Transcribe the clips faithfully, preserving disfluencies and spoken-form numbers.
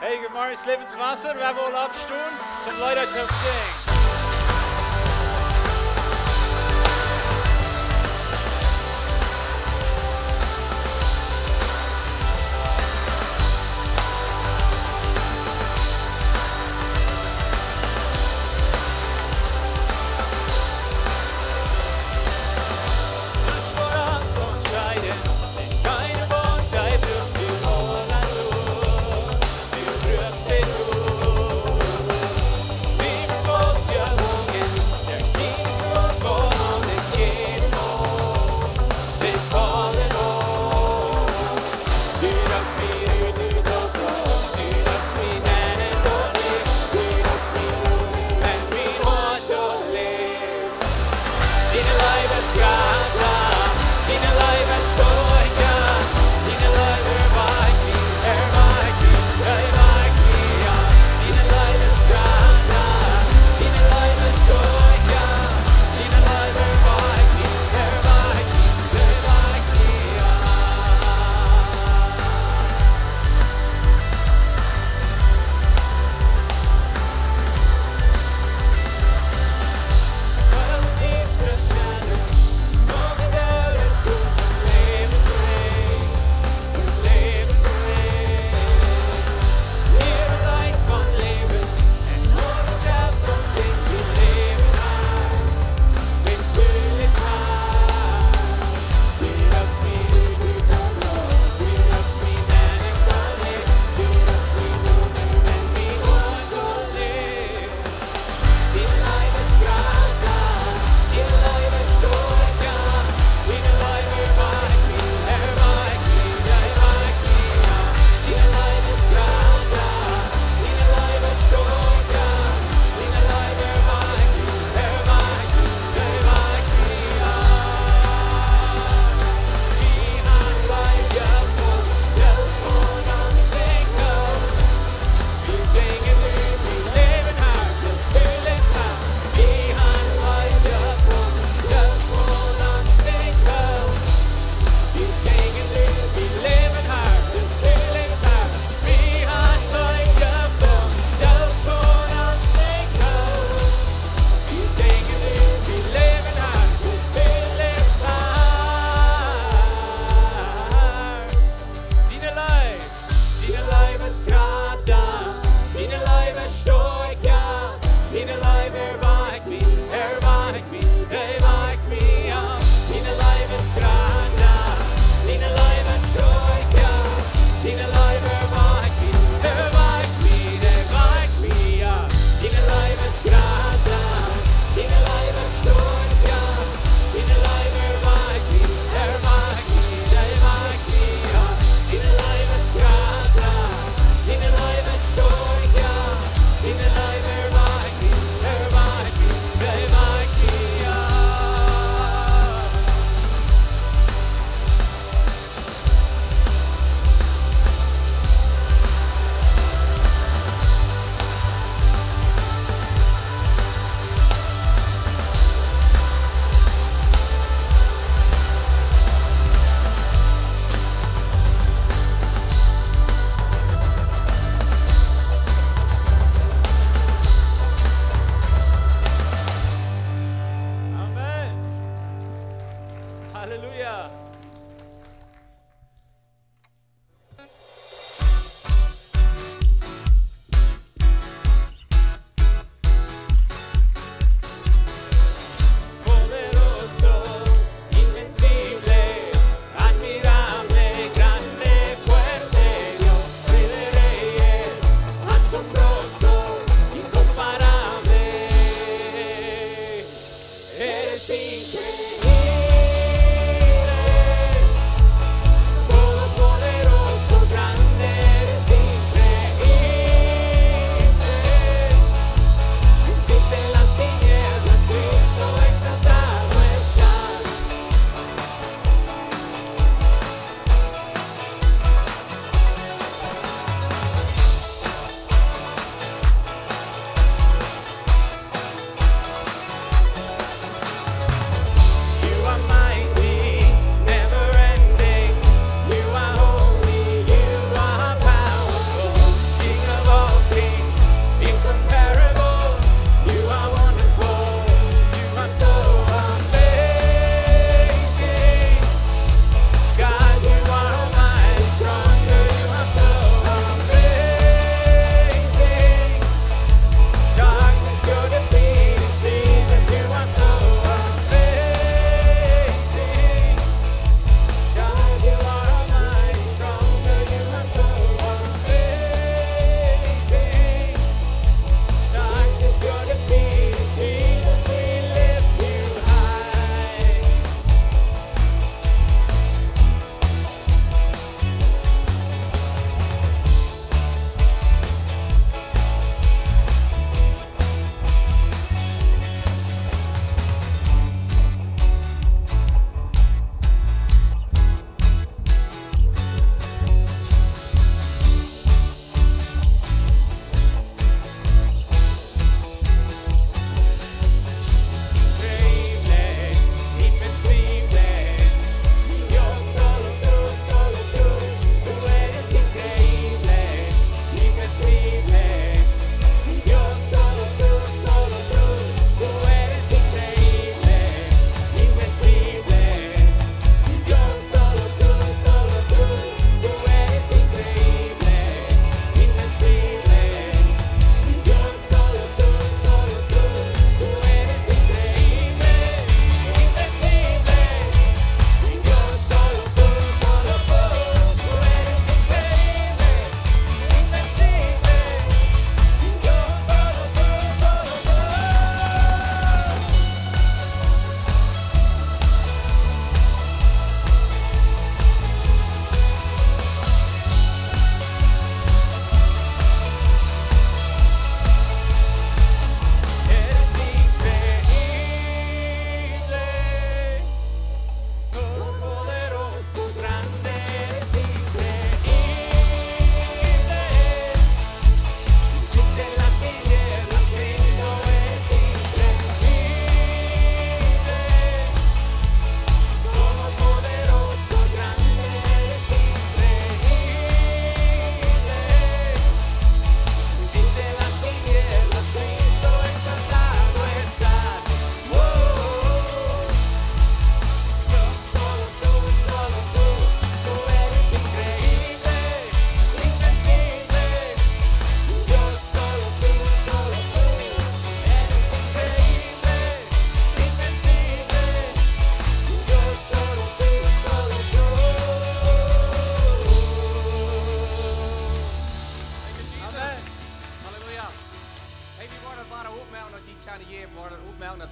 Hey, good morning, Lebenswasser. Wan wie aula oppstonen, toom Leeda to sinjen.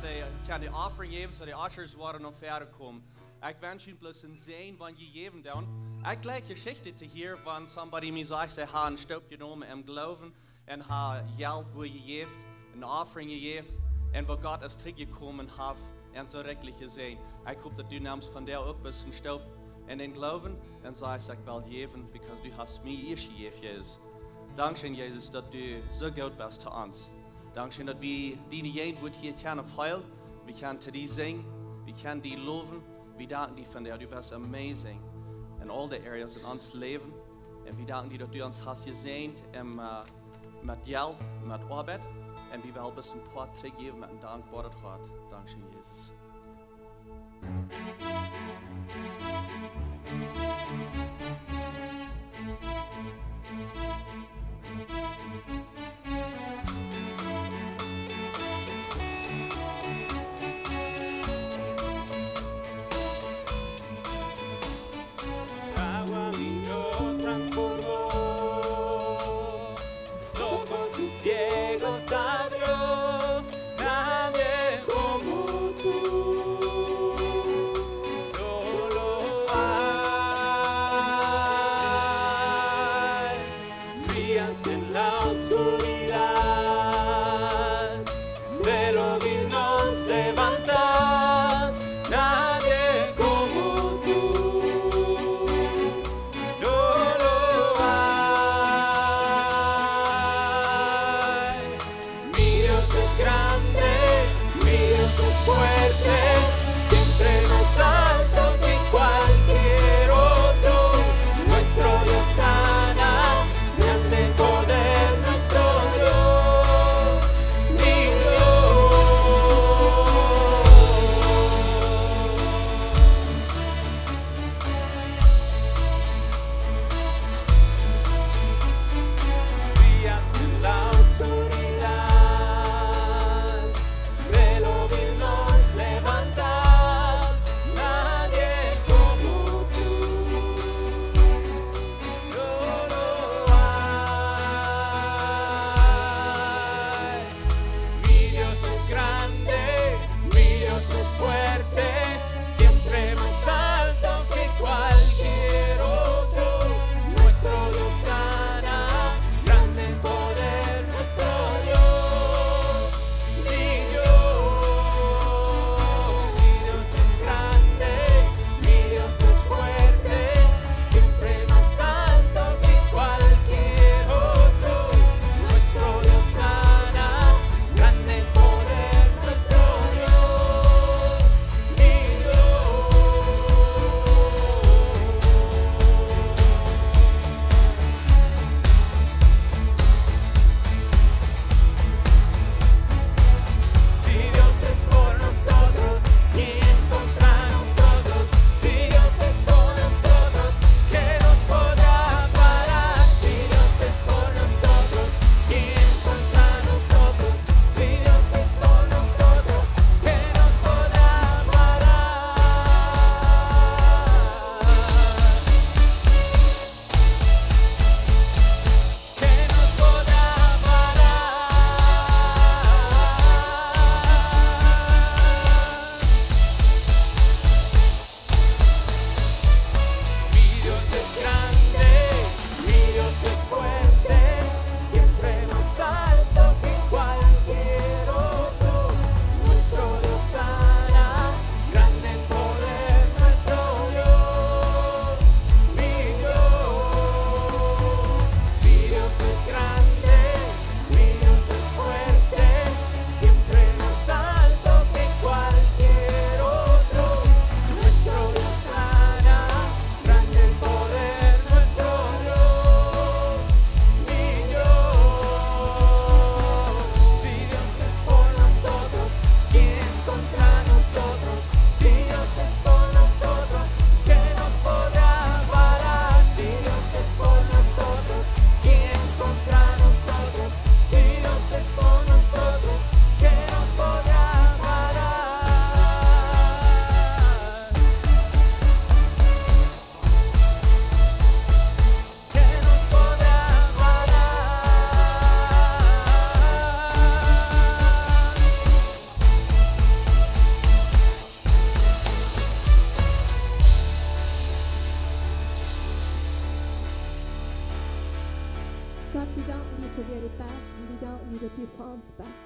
Dee kjennen de Offering jäwen, soo de Ushers woaren no väaren komen. Ekj wensch junt bloos een Säajen, wan jie jäwen doonen. Ekj jleich Jeschichten to hieren, wan somebody mie sajcht, see haben een Stoop jenomen em Gloowen un haben Jelt wua jejäft, een Offering jejäft, un wua Gott es trigjjekomen haft un soo rikjlich jesäajent. Ekj hop, daut du nemst von doa uk bloos een Stoop en dän Gloowen un sajchst, ekj well jäwen, because du hast mie ieescht jejäft, Jesus. Dankscheen, Jesus, daut du soo goot best to ons. Dankscheen, daut wie diene Jäajenwoat hia kjennen feelen. Wie kjennen to die sinjen. Wie kjennen die lowen. Wie danken die von doa. Du best amazing in all the areas in ons Läwen. Un wie danken die, daut du ons hast jesäajent em, äh, met Jelt, met Oabeit. Un wie wellen bloos een poa trigjjäwen met een dankboaret Hoat. Dankscheen, Jesus. Agua vino transformó. Ojos de ciegos abrió, nadie como tú. Gott, wie danken die fa wäa du best un wie danken die, daut du fa ons best.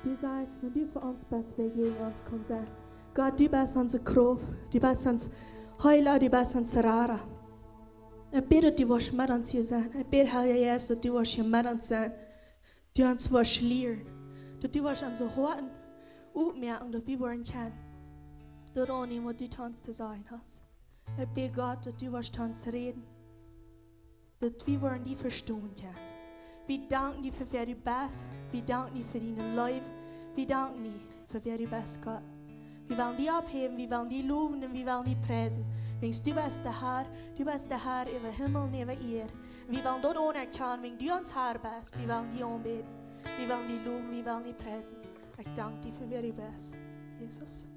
Du sajchst, wan du fa ons best, wäa jäajen ons kaun sennen? Gott, du best onse Krauft, du best ons Heela, du best ons Rada. Ekj bäd, daut du woascht met ons hia sennen. Ekj bäd, Heilja Jeist, daut du woascht hia met ons sennen. Du ons woascht lieren, daut du woascht onse Hoaten opmoaken, daut wie woaren kjennen daut aunnämen, waut du to ons to sajen hast. Ekj bäd, Gott, daut du woascht to ons räden, daut wie woaren die vestonen kjennen. Wie danken die fa wäa du best. Wie danken die fa diene Leew. Wie danken die fa wäa du best, Gott. Wie wellen die opphäwen, wie wellen die lowen un wie wellen die preisen. Wiels du best de Herr, du best de Herr äwa Himmel un äwa Ieed. Wie wellen daut aunerkjanen, wiels du ons Herr best. Wie wellen die aunbäden, wie wellen die lowen, wie wellen die preisen. Ekj dank die fa wäa du best, Jesus.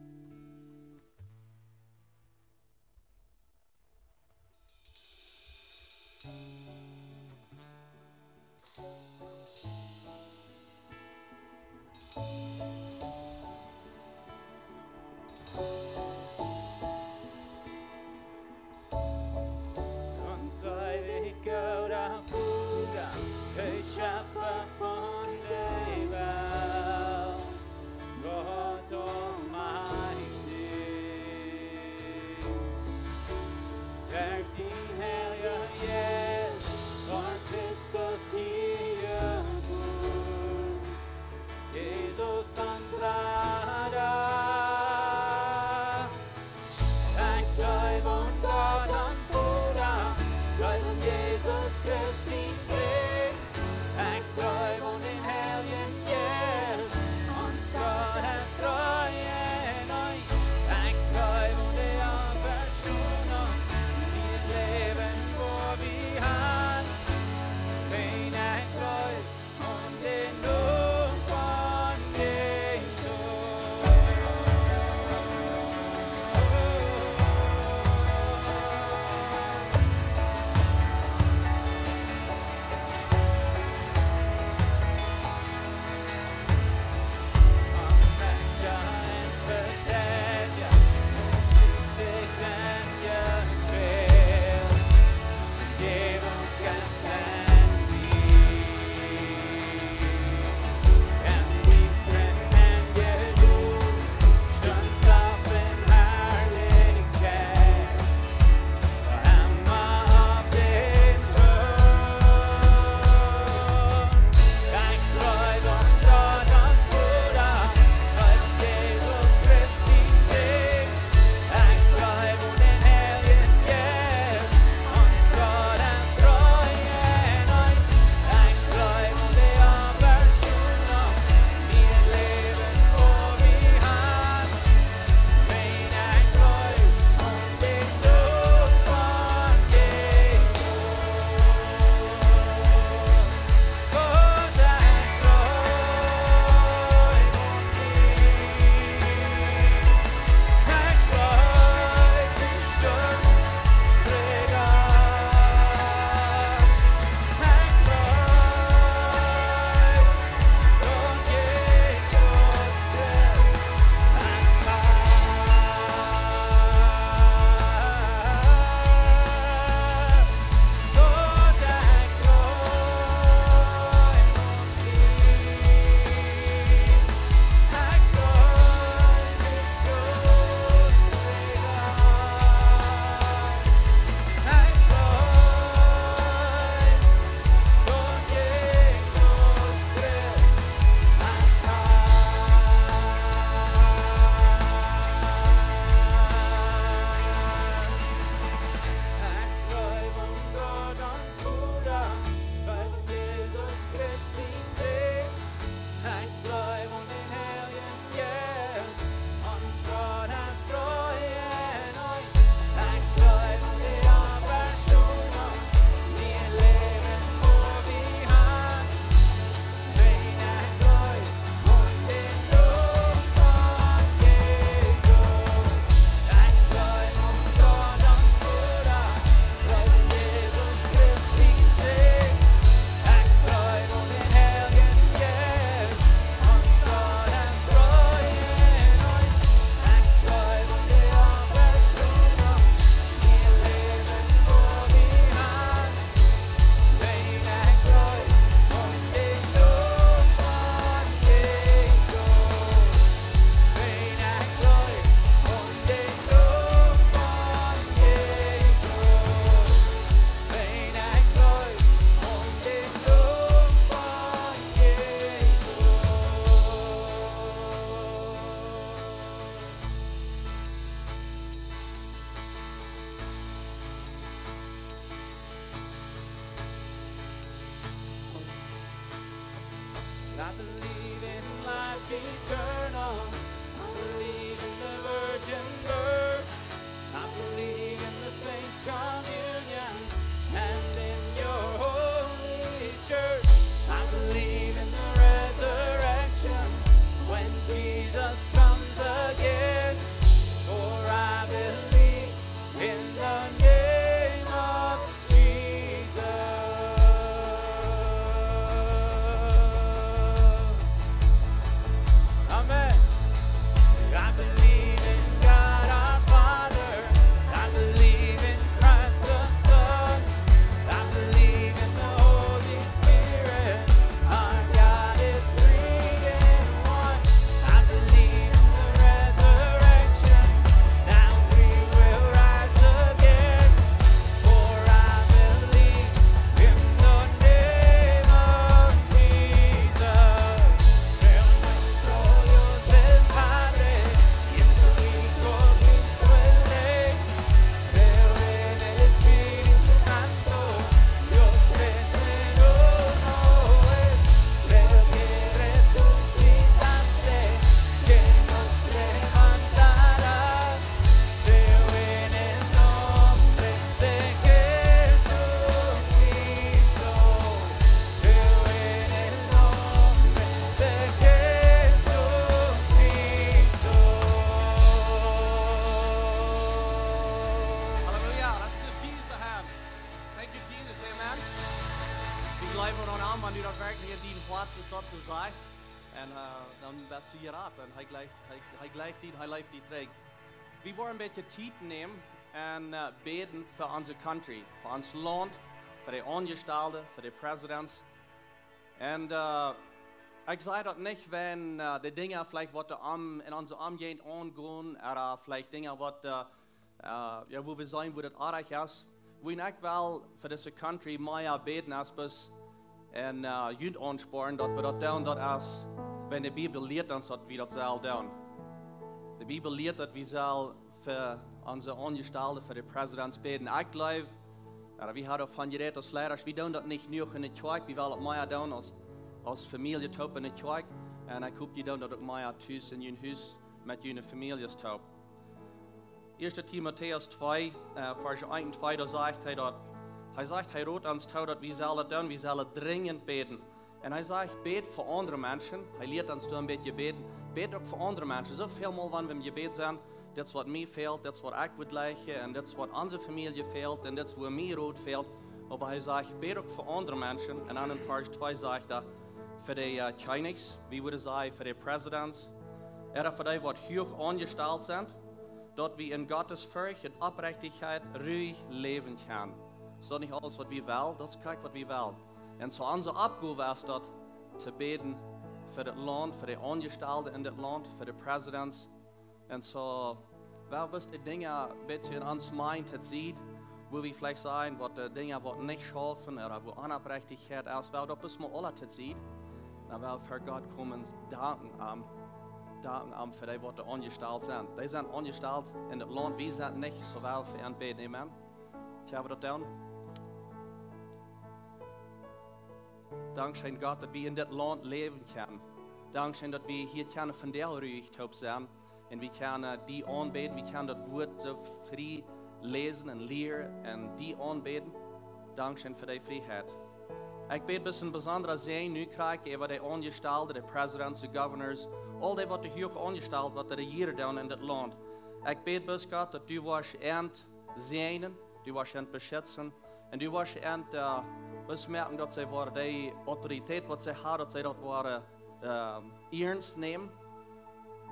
Ons eewja gooda Voda, de Schepfa von de Welt, Gott aulmajchtich, derch dien Heilja Jeist Believe in life eternal. I believe in the virgin birth. I believe in the saints' communion and in your holy church. I believe in the resurrection when Jesus comes again. For I believe in the name of Jesus. Amen. I believe in God our Father. I believe in Christ the Son. I believe in the Holy Spirit. Our God is three in one. I believe in the resurrection. Now we will rise again. For I believe in the name of Jesus. Creo en nuestro Dios del Padre, quien su Hijo hizo el Rey. Creo en el Espíritu Santo, Dios tres en uno es. Creo que resucitaste, que nos levantarás. Creo en el nombre de Jesucristo. Creo en el nombre de Jesucristo. Halleluja, let's give Jesus a hand. Thank you, Jesus, amen. Wie jleewen aun am, wan du daut werkjlich en dien Hoat es, daut du sajchst. Un, äh, dan best du jerat. Un hee jleicht, hee, hee jleicht die, hee leeft die trigj. Wie woaren een bät Tiet nämen un, äh, bäden fa onse country, fa ons Launt, fa de Aunjestalde, fa de Presidents. Un, äh, ekj saj daut nich, wan, äh, de Dinja veleicht waut doa om, en onse Omjäajent aungonen, ooda veleicht Dinja waut, äh, äh, jo, wua wie seenen, wua daut oajch es. Wua ekj well fa dise country mea bäden es bloos un, äh, junt aunspornen, daut wie daut doonen, daut es, wan de Bibel lieet ons, daut wie daut sellen doonen. De Bibel lieet, daut wie sellen fa onse Aunjestalde, fa de Presidents bäden. Ekj jleew, jo, wie haben von jerät aus Leida, wie doonen daut nich nuscht en de Kjoakj, wie wellen daut mea doonen aus, aus Famielje toop en de Kjoakj. Un ekj hop, jie doonen daut uk mea tus en jun Hus met june Famieljes toop. Ieeschte Timotäus twee, äh, Varsch eent un twee, doa sajcht hee daut, hee sajcht, hee rot ons too, daut wie sellen doonen, wie sellen drinjent bäden. Un hee sajcht, bät fa aundre Menschen. Hee lieet ons doa een bät bäden. Bät uk fa aundre Menschen. Soo väl mol, wan wie em Jebäd sent, dit es waut mie fält, dit es waut ekj wudd jlikjen, un dit es waut onse Famielje fält, un dit es wua mie Rot fält. Oba hee sajcht, bät uk fa aundre Menschen. Un dan en Varsch twee sajcht hee, fa de, äh, Kjennichs, wie wudden sajen, fa de Presidents, ooda fa dee, waut huach aunjestalt sent, daut wie en Gottesfurcht un Oprechtichkjeit ruich läwen kjennen. Es daut nich aules, waut wie wellen? Daut es krakjt, waut wie wellen. Un soo onse Oppgow es daut, to bäden fa daut Launt, fa de Aunjestalde en daut Launt, fa de Presidents. Un soo, well wie de Dinja een bät en ons mind to seenen, wua wie veleicht seenen, waut de Dinja waut nich schaufen, ooda wua Onoprechtichkjeit es, well wie daut bloos mol aules to seenen. Dan well wie ver Gott komen, danken am, danken am fa dee, waut doa aunjestalt sent. Dee sent aunjestalt en daut Launt, wie sent nich, soo well wie fa an bäden, amen. Kjenn wie daut doonen? Dankscheen, Gott, daut wie en dit Launt läwen kjennen. Dankscheen, daut wie hia kjennen vondoag ruich toop sennen. Un wie kjennen die aunbäden, wie kjennen daut Wuat soo frie läsen un lieren un die aunbäden. Dankscheen fa dee Frieheit. Ekj bäd bloos een besondra Säajen nu krakjt äwa de Aunjestalde, de Presidents, de Governors, aul dee, waut doa huach aunjestalt, waut doa rejieren doonen en dit Launt. Ekj bäd bloos, Gott, daut du woascht an säajnen, du woascht an beschitzen, un du woascht an, äh, bloos moaken, daut see woaren dee Autoritäet, waut see haben, daut see daut woaren, äh, iernst nämen.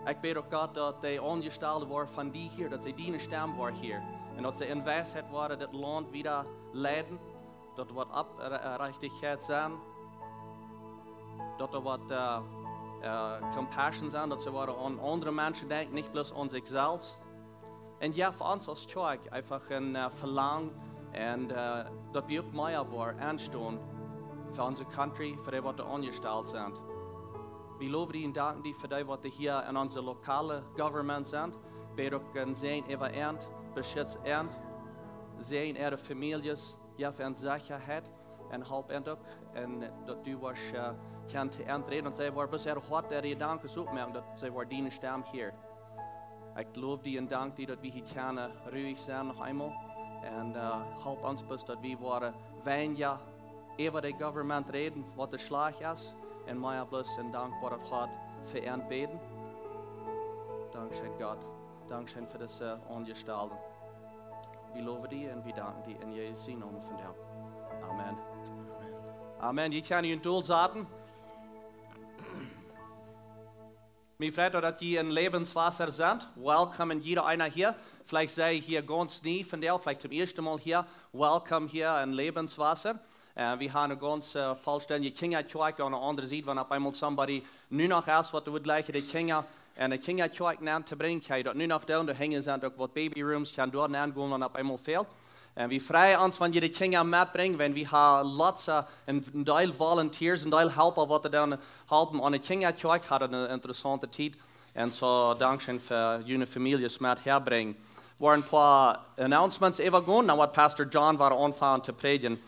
Ekj bäd uk, Gott, daut dee Aunjestalde woaren von die hieren, daut see diene Stemm woaren hieren. Un daut see en Weisheit woaren dit Launt wieda leiden, daut doa woat Oprechtichkjeit sennen, daut doa woat, äh, äh, Compassion sennen, daut see woaren aun aundre Menschen denkjen, nich bloos aun sikj selfst. Un jo, fa ons aus Kjoakj eefach een, äh, Velangen un, äh, daut wie uk mea woaren enstonen fa onse country, fa dee, waut doa aunjestalt sent. Wie lowen die un danken die fa dee, waut doa hia en onse lokale government sent. Bäd uk een Säajen äwa an, beschitz an, säajen äare Famieljes, jeff an Sechaheit un halp an uk, un daut du woascht, äh, kjennen to an räden un see woaren bloos äa Hoat, äare Jedanken soo moaken, daut see woaren diene Stemm hieren. Ekj loof die un dank die, daut wie hia kjennen ruhig sennen noch eemol. Un halp ons bloos, daut wie woaren weinja äwa de government räden, waut schlajcht es, un mea bloos een dankboaret Hoat fa an bäden. Dankscheen, Gott. Dankscheen fa dise Aunjestalde. Wie lowen die un wie danken die en Jesus sienen Nomen vondoag. Amen. Amen. Jie kjennen junt dolsaten. Mie freit daut jie en Lebenswasser sent. Welcome en jieda eena hia. Veleicht sie jie hia gaunz nie vondoag, veleicht toom ieeschten Mol hia. Welcome hia en Lebenswasser. Wie haben eene gaunz vollstendje Kjinjakjoakj aun de aundre Sied, wan opp eemol somebody nu noch es, waut wudd jleichen de Kjinja en de Kjinjakjoakj nenn to brinjen, kjenn jie daut nu noch doonen. Doa hinjen sent uk waut babyrooms, kjenn doa nenn gonen, wan opp eemol fält. Un wie freien ons, wan jie de Kjinja metbrinjen, wiels wie haben lots, een Deel volunteers, een Deel Helpa, waut doa dan halpen aun de Kjinjakjoakj, hauden eene interessaunte Tiet. Un soo, dankscheen fa june Famieljes met häabrinjen. Woaren een poa announcements äwagonen, no waut Pastor John woat aunfangen to prädjen.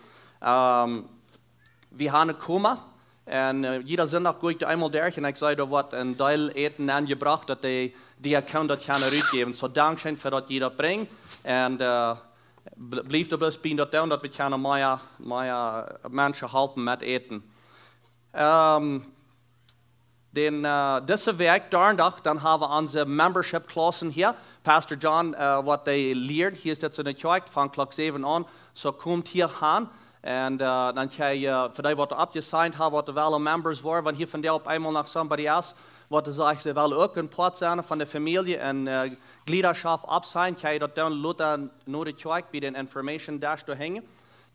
Wie haben een Koma. Un jieda Sindach go ekj doa eemol derch un ekj see, doa woat een Deel Äten aunjebrocht, daut de Diakon daut kaun rutjäwen. Soo, dankscheen fa daut jie daut brinjen. Un bliewt doa bloos bie daut doonen, daut wie kjennen mea, mea Menschen halpen met Äten. Dän, dise Wäakj, Donnadach, dan haben wie onse membership Klaussen hia. Pastor John woat dee lieren. Hia es dit soo ne Kjoakj, von Klock säwen aun. Soo, komt hia han. Un dan kjenn jie, fa dee waut oppjesigned haben, waut wellen members woaren, wan hia vondoag opp eemol noch somebody es, waut sajcht, see wellen uk een Poat sennen von de Famielje un Jliedaschoft oppseenen, kjenn jie daut dan lota no de Kjoakj bie dän information desk doa hinjen.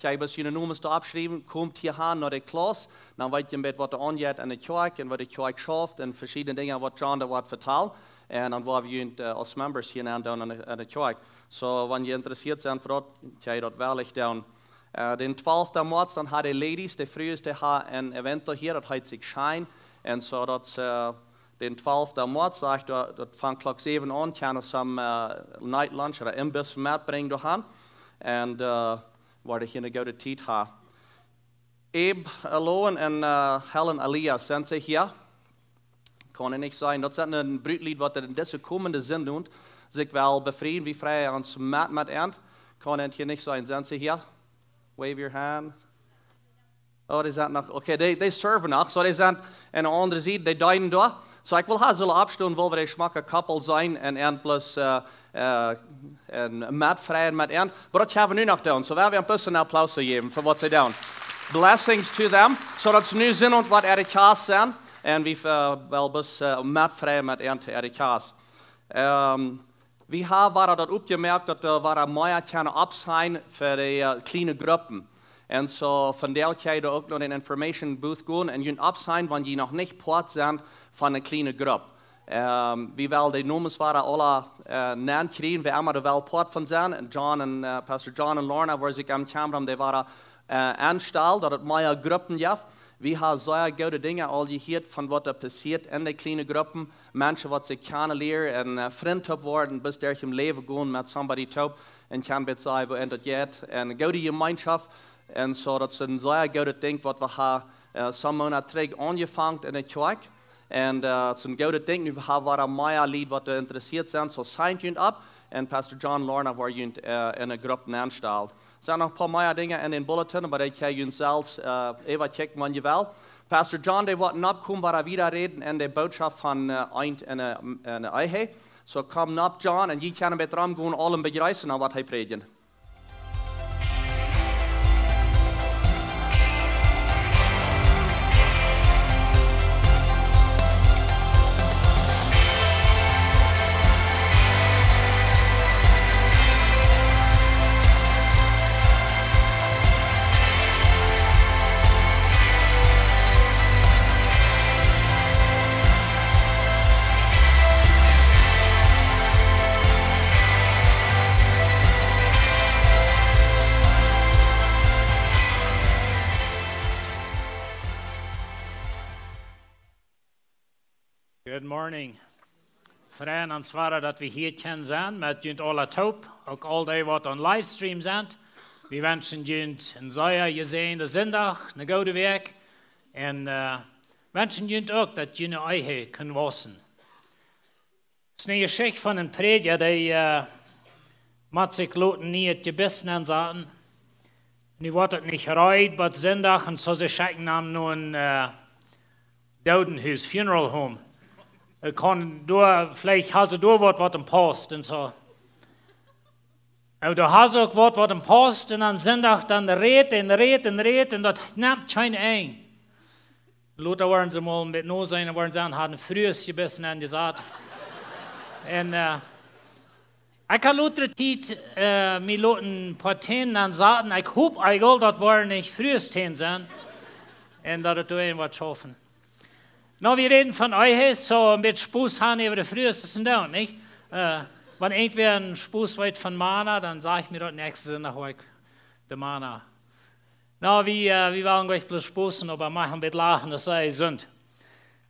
Kjenn jie bloos june Nomes doa oppschriewen, komt hia han no de Klauss, dan weet jie een bät waut doa aunjeit en de Kjoakj un waut de Kjoakj schauft un veschiedne Dinja waut John doa woat vetalen. Un dan woa wie junt aus members hia aundoonen en de Kjoakj. Soo, wan jie interessieet sent fa daut, kjenn jie daut wellich doonen. Dän twalften Moaz, dan haben de ladies, de Frues, dee haben een Event doa hia, daut heet sikj Shine. Un soo daut, dän twalften Moaz, sajcht daut, daut von Klock säwen aun, kjennen see night lunch ooda Imbiss metbrinjen doa han. Un woaren hia ne goode Tiet haben. Abe Lowen un Helen Elias, sent see hia? Kaun ekj nich seenen. Daut sent een Brutlied, waut en dise komende Sindach sikj well befrieen. Wie freien ons met, met an. Kaun ekj hia nich seenen. Sent see hia? Wave your hand. Oh, dee sent noch, okay, dee, dee serven noch. Soo, dee sent aun de aundre Sied, dee deenen doa. Soo, ekj well hia soo oppstonen, wiels wie een schmocka couple sent un, un bloos metfreien met an. Oba daut kjenn wie nu noch doonen. Soo, wie wellen an een Applaus jäwen fa waut see doonen. Blessings to them. Soo daut see nu sent waut äare Kjast sent. Un wie wellen bloos metfreien met an to äare Kjast. Wie haben wada daut oppjemoakt, daut doa wada mea kjennen oppseenen fa de kjliene Gruppen. Un soo vondoag kjenn jie uk no dän information booth gonen un junt oppseenen, wan jie noch nich Poat sent von ne kjliene Grupp. Wie wellen de Nomes wada aula nenn kjrieen, wäa emma doa well Poat von sennen. John un Pastor John un Lorna, woa sikj aum kjemren, dee wada aunstalen, daut et mea Gruppen jeft. Wie haben sea goode Dinja aul jehieet von waut doa passieet en de kjliene Gruppen. Menschen waut sikj kjanen lieren un Frind toop woaren, bat derch em Läwen gonen met somebody toop. Un kjennen bät sajen, woo daut jeit. Un goode Jemeenschoft. Un soo, daut es een sea goodet Dinkj waut wie haben soon Moonat trigj aunjefongen en de Kjoakj. Un daut es een goodet Dinkj, nu haben wie wada mea Lied waut doa interessieet sent. Soo signt junt opp. Un Pastor John, Lorna woaren junt en ne Grupp aunstalen. Sent noch een poa mea Dinja en dän bulletin, oba dee kjenn jie selfst äwakjikjen, wan jie wellen. Pastor John, dee woat nopp komen, wada wieda räden en de Bootschoft von Eent en de Ehe. Soo, komm nopp, John, un jie kjennen bät romgonen, aule bejreessen, no waut hee prädjen. Good morning. Freien ons wada, daut wie hia kjennen sennen met junt aula toop, uk aul dee waut aum livestream sent. Wie wenschen junt een sea jesäajenden Sindach, ne goode Wäakj. Un Wenschen junt uk, daut june Ehe kunn wausen. Es eene Jeschicht von een Prädja, dee äh, mott sikj loten nie daut Jebiss nensaten. Nu woat daut nich reed bat Sindach un soo, see schekjen am no een äh, Doodenhus, funeral home. Hee kaun doa, veleicht haud hee doa waut, waut am paust un soo. Un doa haud hee uk waut, waut am paust, un aun Sindach dan rät un rät un rät un daut nemt kjeen Enj. Lota woaren see mol met no sennen, woaren see aun, haud een Frues Jebiss nenjesat. Un äh, ekj haud lota Tiet äh, mie loten poa Tänen nensaten. Ekj hop eejentlich, daut woaren nich Frues Tänen sennen. Un daut et doa een waut schaufen. Nu, wie räden von Ehe, soo een bät Spos han äwa de Frues, daut es een Doon, nich? Äh, wan irjentwäa een Spos weet von Mana, dan saj mie daut näakjsten Sindach, hab ekj de Mana. Nu, wie äh, wie wellen nich bloos sposen, oba mau een bät lachen, daut see jesunt.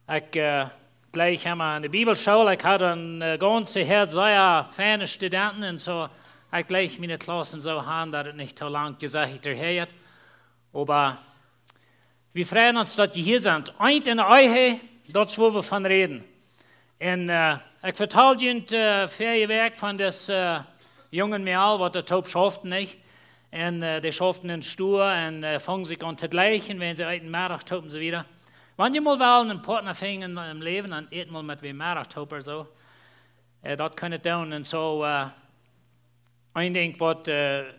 Ekj äh, jlikj emma aun de Bibelschool, ekj haud een äh, gaunze Häad sea feine Studenten un soo. Ekj jlikj miene Klaussen soo han, daut et nich too lang jesajcht wort. Oba wie freien ons, daut jie hia sent. Eent enne Ehe, daut es, wua wie von räden. Un äh, ekj vetald junt äh, väaje Wäakj von dis äh, jungen Mejal, waut doa toop schauften, nich? Un äh, dee schauften em Stua un äh, fungen sikj aun to jleichen, wan see eeten Meddach toop un soo wieda. Wan jie mol wellen een Partner finjen em Läwen, dan ät mol met wäm Meddach toop ooda soo. Äh, daut kaun et doonen. Un soo äh, een Dinkj, waut äh,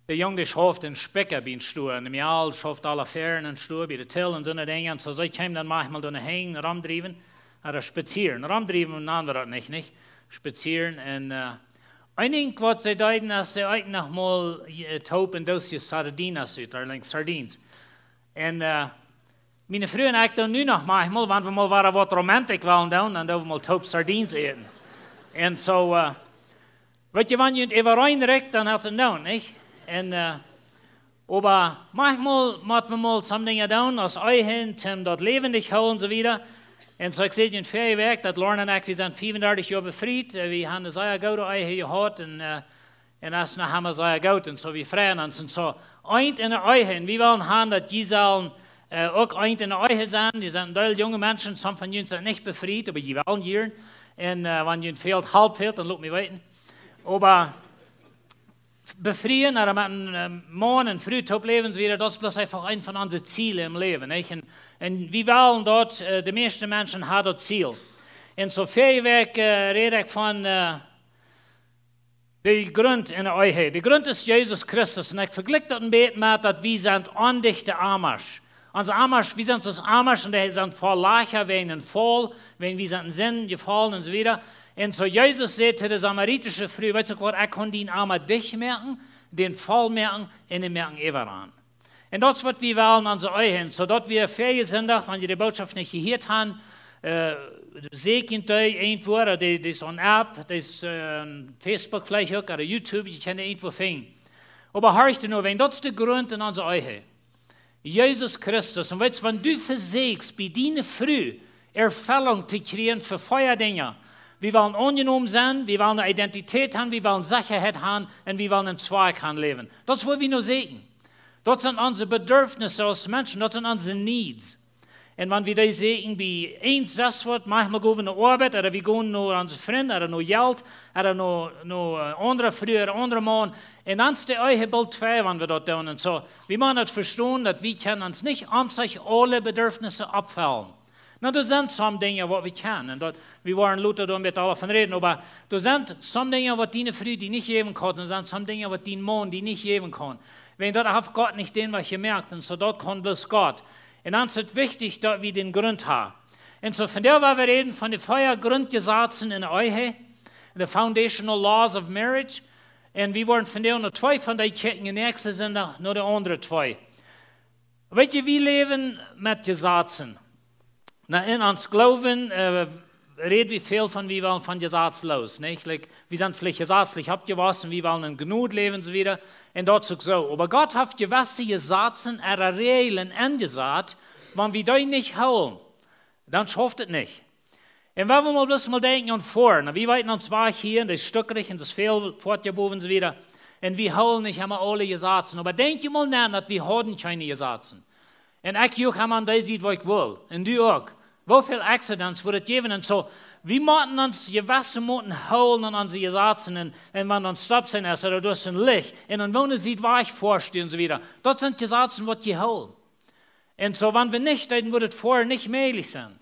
de Jung, dee schauft em Spikja biem Stua. Un de Mejal schauft aule Fäaren em Stua, bie de Till un soone Dinja. Un soo, see kjeem dan maunchmol doa hanjen, romdriewen, ooda spazieren. Romdriewen nanen wie daut nich, nich? Spazieren. Un äh, een Dinkj, waut see deeden, es see eeten noch mol äh, toop een Doosje sardinas ut, ooda like sardines. Un äh, miene Fru un ekj doonen nu noch maunchmol, wan wie mol wada waut romantisch wellen doonen, dan doonen wie mol toop sardines äten. Un soo äh, weet jie, wan jie et äwareen rikjt, dan haft et doonen, nich? Un äh, oba maunchmol mott wie mol soone Dinja doonen, aus Ehe, om daut läwendich hoolen un soo wieda. Un soo, ekj säd junt väaje Wäakj, daut Lauren un ekj, wie sent fiefundartich Joa befriet. Äh, wie haben eene sea goode Ehe jehaut un äh, un daut es noch emma sea goot. Un soo, wie freien ons. Un soo, eent enne Ehe. Un wie wellen han, daut jie sellen äh, uk eent enne Ehe sennen. Jie sent een Deel junge Menschen, some von junt sent nich befriet, oba jie wellen hia. Un äh, wan junt fält, Help fält, dan lot mie weeten. Oba befrieen, ooda met een äh, Maun un Fru toop läwen, soo wieda, daut es bloos eefach eent von onse Ziele em Läwen, nich? Un, un wie wellen daut, äh, de mieeschte Menschen haben daut Ziel. Un soo väl Wäakj äh, räd ekj von äh, de Grunt enne Ehe. De Grunt es Jesus Christus. Un ekj vejlikj daut een bät met daut wie sent ondichte Amasch. Onse Amasch, wie sent soo aus Amasch un dee sent voll Lajcha wäajen een Faul, wäajen wie sent en Sind jefaulen un soo wieda. Un soo Jesus säd to de samaritische Fru: "Weetst du waut, ekj kaun dien Ama dicht moaken, dän voll moaken un dän moaken äwaraun." Un daut es waut wie wellen aun onse Ehe. Soo daut wie väaje Sindach, wan jie de Bootschoft nich jehieet haben, äh, säkjt dee irjentwua, dee, dee es aun App, dee es äh, Facebook veleicht uk, ooda YouTube, jie kjennen dee irjentwua finjen. Oba horcht nu, wan daut es de Grunt en onse Ehe. Jesus Christus. Un weetst, wan du vesieekjst, bie diene Fru Erfellunk to kjrieen fa väa Dinja. Wie wellen aunjenomen sennen, wie wellen eene Identität haben, wie wellen Sechaheit haben un wie wellen een Zwakj haben em Läwen. Daut es waut wie nu säkjen. Daut sent onse Bedürfnisse aus Menschen, daut sent onse needs. Un wan wie dee säkjen bie eent, sest waut, maunchmol go wie no Oabeit, ooda wie gonen no onse Frind, ooda no Jelt, ooda no, no äh, aundre Fru, ooda aundre Maun. Un dan es de Ehe boolt twei, wan wie daut doonen. Un soo, wie motten daut vestonen, daut wie kjennen ons nich om sikj aule Bedürfnisse oppfellen. Nu, doa sent some Dinja waut wie kjennen. Un daut, wie woaren lota doa met aule von räden, oba doa sent some Dinja waut diene Fru die nich jäwen kaun. Doa sent some Dinja waut dien Maun die nich jäwen kaun. Wan daut haft Gott nich dän Wajch jemoakt, un soo daut kaun bloos Gott. Un dan es et wichtich, daut wie dän Grunt haben. Un soo, vondoag woa wie räden von de väa Gruntjesazen enne Ehe, the foundational laws of marriage. Un wie woaren vondoag no twee von dee kjikjen, un näakjsten Sindach no de aundre twee. Weetst du, wie läwen met Jesazen. Nu, en ons Gloowen äh, räd wie väl von, wie wellen von Jesaz loos, nich? Like, wie sent veleicht jesazlich oppjewossen, wie wellen en Jnod läwen un soo wieda. Un daut es uk soo. Oba Gott haft jewesse Jesazen, ooda Räajlen enjesat, wan wie dee nich hoolen, dan schauft et nich. Un wan wie mol bloos mol denkjen aun Foaren, nu, wie weeten ons Wajch hia, un daut es stukrich un daut es väl Foat jebowen un soo wieda. Un wie hoolen nich emma aule Jesazen. Oba denkj mol no, daut wie hauden kjeene Jesazen. Un ekj juach emma aun dee Sied, wua ekj well. Un du uk. Woo väl accidents woat et jäwen un soo. Wie motten ons jewesse Moten hoolen aun onse Jesazen un, un wan ons stop sent, es daut doa een Licht. Un dan woone Sied wajch foascht un soo wieda. Daut sent Jesazen, waut jie hoolen. Un soo, wan wie nich deeden, wudd et foaren nich mäajlich sennen.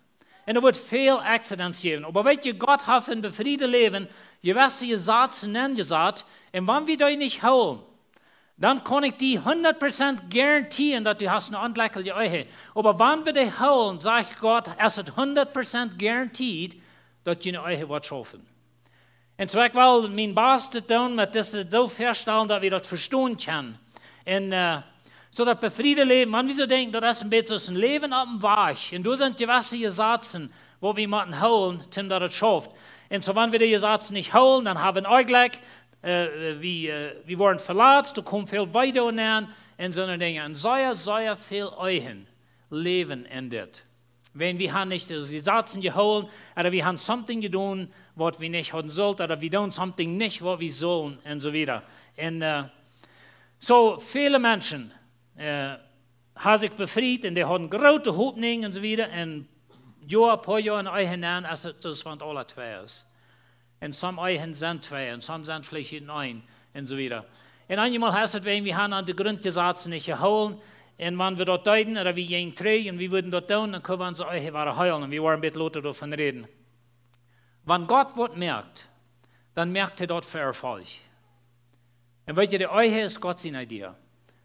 Un et wudd väl accidents jäwen. Oba weet jie, Gott haft een befriedet Läwen jewesse Jesazen nenjesat. Un wan wie dee nich hoolen, dan kaun ekj die hundat Prozent garantieren, daut du hast een onjlekjliche Ehe. Oba wan wie dee hoolen, sajcht Gott, es et hundat Prozent garantiert, daut june Ehe woat schaufen. Un soo ekj well mien Bastet doonen, met dit soo väastalen, daut wie daut vestonen kjennen. Un, äh, soo daut befriedet Läwen, wan wie soo denkjen, daut es een bät soo aus een Läwen opp een Wajch. Un doa sent jewesse Jesazen, wua wie motten hoolen, toom daut et schauft. Un soo, wan wie dee Jesazen nich hoolen, dan hab wie een Onjlekj, äh, wie, äh, wie woaren veletzt, doa kjemt väl Wee doaraun, un soone Dinja. Un sea, sea väl Ehen läwen en dit. Wan wie haben nich dee Jesazen jehoolen, ooda wie haben something jedonen, waut wie nich hauden sullt, ooda wie doonen something nich, waut wie sullen, un soo wieda. Un, äh, soo väle Menschen, äh, haben sikj befriet un dee hauden groote Hopninj un soo wieda. Un Joa, poa Joa en Ehe nenn, es et soo aus wan et aula twee es. Un sommje Ehen sent twee, un sommje sent veleicht een un soo wieda. Un eenjemol es et wäajen, wie haben aun dee Grundjesazen nich jehoolen. Un wan wie daut deeden, ooda wie jinjen trigj un wie wudden daut doonen, dan kunnen wie onse Ehe wada heelen. Un wie woaren een bät lota doavon räden. Wan Gott waut moakt, dan moakt hee daut fa Erfolg. Un weet jie, de Ehe es Gott siene Idee.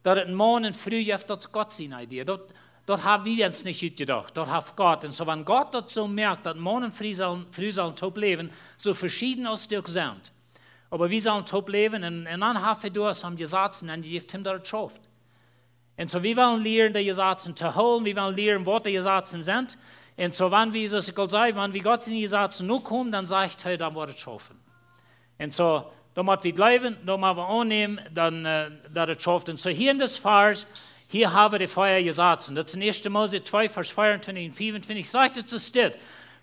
Daut et een Maun un Fru jeft, daut es Gott siene Idee. Daut, daut hab wie ons nich utjedocht. Daut haft Gott. Un soo, wan Gott daut soo moakt, daut Maun un Fru sellen, Fru sellen toop läwen, soo veschieden aus dee uk sent. Oba wie sellen toop läwen un, un dan haft hee doa soone Jesazen un dee jeft am daut et schauft. Un soo, wie wellen lieren, dee Jesazen to hoolen, wie wellen lieren, waut dee Jesazen sent. Un soo, wan wie, soo aus ekj aul säd, wan wie Gott siene Jesazen nokomen, dan sajcht hee, dan woat et schaufen. Un soo, dan mott wie jleewen, dan mott wie aunnämen, dan, äh, daut et schauft. Un soo hia en dit Varsch, hia hab wie dee vea Jesazen. Daut es en Ieeschte Mose twee, Varsch veeauntwintich un fiefuntwintich, sajcht et soo dit: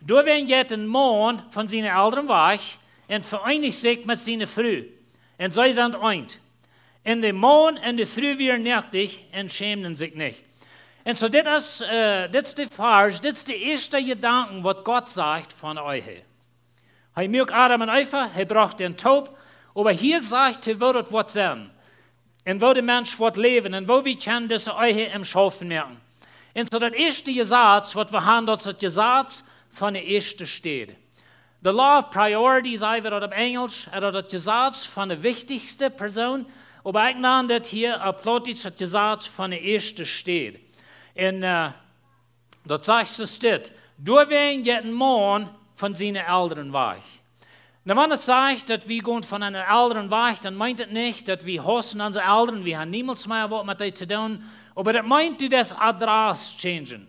Doawäajen jeit een Maun von siene Elren wajch un vereenicht sikj met siene Fru. Un see sent eent. Un de Maun un de Fru wieren noaktich un schämden sikj nich. Un soo, dit es, äh, dit es de Varsch, dit es de ieeschte Jedanken, waut Gott sajcht von Ehe. Hee muak Adam un Eva, hee brocht an toop, oba hia sajcht hee, woo daut woat sennen. Un woo de Mensch woat läwen un woo wie kjennen dise Ehe em Schaufen moaken. Un soo daut ieeschte Jesaz, waut wie haben, daut es daut Jesaz von de ieeschte Städ. The law of priority, saj wie daut opp Enjelsch, ooda daut Jesaz von de wichtichste Persoon, oba ekj nan daut hia opp Plautdietsch daut Jesaz von de ieeschte Städ. Un, äh, daut sajcht soo dit: Doawäajen jeit een Maun von siene Elren wajch. Nu, wan et sajcht, daut wie gonen von onse Elren wajch, dan meent et nich, daut wie haussen onse Elren, wie haben niemols mea waut met dee to doonen, oba daut meent, du deist Adress changen.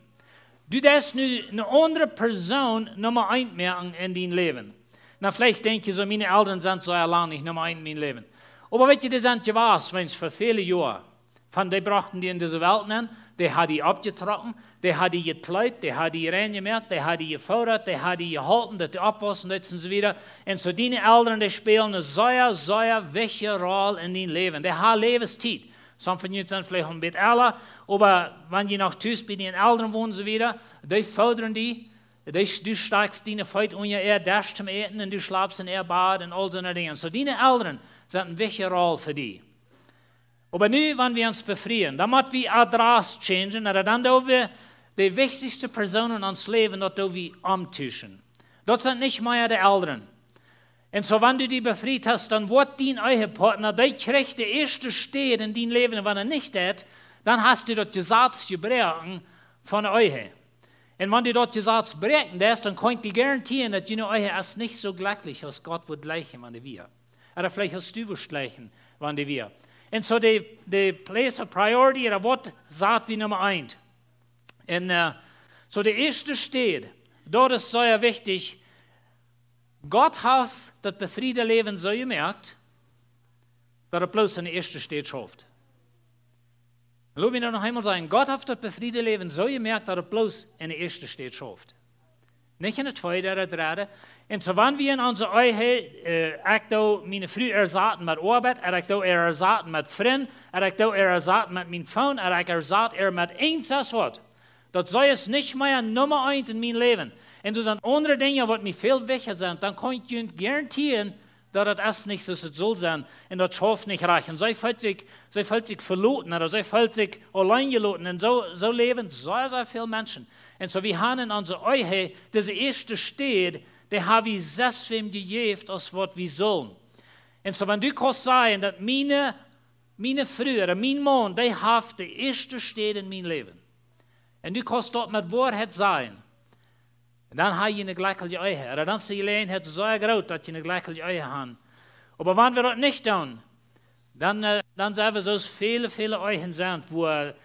Du deist nu eene aundre Persoon Numma eent moaken en dien Läwen. Nu, veleicht denkj jie soo, miene Elren sent soo lang nich Numma eent en mien Läwen. Oba weet jie, dee sent jewast, weens fa väle Joa. Von dee brochten die en dise Welt nenn, dee haben die oppjetrocken, dee haben die jekjleet, dee haben die rein jemoakt, dee haben die jefodat, dee haben die jeholpen, daut du oppwaussen deetst un soo wieda. Un soo diene Elren, dee spälen eene sea, sea wichtje Rol en dien Läwen. Dee haben Läwenstiet. Somje von junt sent veleicht een bät elra, oba wan jie noch tus bie diene Elren wonen, soo wieda, dee fodren die, dee, du stakjst diene Feet unja äa Desch toom äten un du schlapst en äa Bad un aul soone Dinja. Soo diene Elren sent eene wichtje Rol fa die. Oba nu, wan wie ons befrieen, dan mott wie Adress changen, ooda dan doo wie de wichtichste Persoon en ons Läwen, daut doo wie omtuschen. Daut sent nich mea de Elren. Un soo, wan du die befriet hast, dan woat dien Ehepartner, dee kjricht de ieeschte Städ en dien Läwen, un wan hee nich deit, dan hast du daut Jesaz jebroaken von de Ehe. Un wan du daut Jesaz bräakjen deist, dan kaun ekj die garantieren, daut june Ehe es nich soo jlekjlich aus Gott wudd jleichen, wan dee wia. Ooda veleicht aus du wurscht jleichen, wan dee wia. Un soo de, de place of priority, ooda waut sat wie Numma eent. Un, äh, soo de ieeschte Städ, daut es sea wichtich. Gott haft daut befriede Läwen soo jemoakt, daut et bloos en de ieeschte Städ schauft. Lot mie daut noch eemol sajen: Gott haft daut befriede Läwen soo jemoakt, daut et bloos en de ieeschte Städ schauft. Nich en de tweede ooda dredde. Un soo wan wie en onse Ehe, äh, ekj doo miene Fru ersaten met Oabeit, ooda ekj doo äa ersaten met Frind, ooda ekj doo äa ersaten met mien Phone, ooda ekj ersat äa met eent, sest waut. Daut see es nich mea Numma eent en mien Läwen. Un doa sent aundre Dinja waut mie väl wichtja sent, dan kaun ekj junt garantieren, daut daut es nich soo aus daut sull sennen. Un daut schauft nich rajcht. Un see feelt sikj, see feelt sikj veloten, ooda see feelt sikj auleen jeloten. Un soo, soo läwen sea, sea väl Menschen. Un soo, wie haben en onse Ehe, dise ieeschte Städ, dee haben wie sest wäm jejäft aus waut wie sullen. Un soo, wan du kaust sajen, daut miene, miene Fru ooda mien Maun, dee haft de ieeschte Städ en mien Läwen. Un du kaust daut met Woarheit sajen. Dan ha jie eene jlekjelje Ehe. Ooda dan es de Jeläajenheit sea groot, daut jie eene jlekjelje Ehe haben. Oba wan wie daut nich doonen, dan, äh, dan sent wie soo aus väle, väle Ehen sent, wua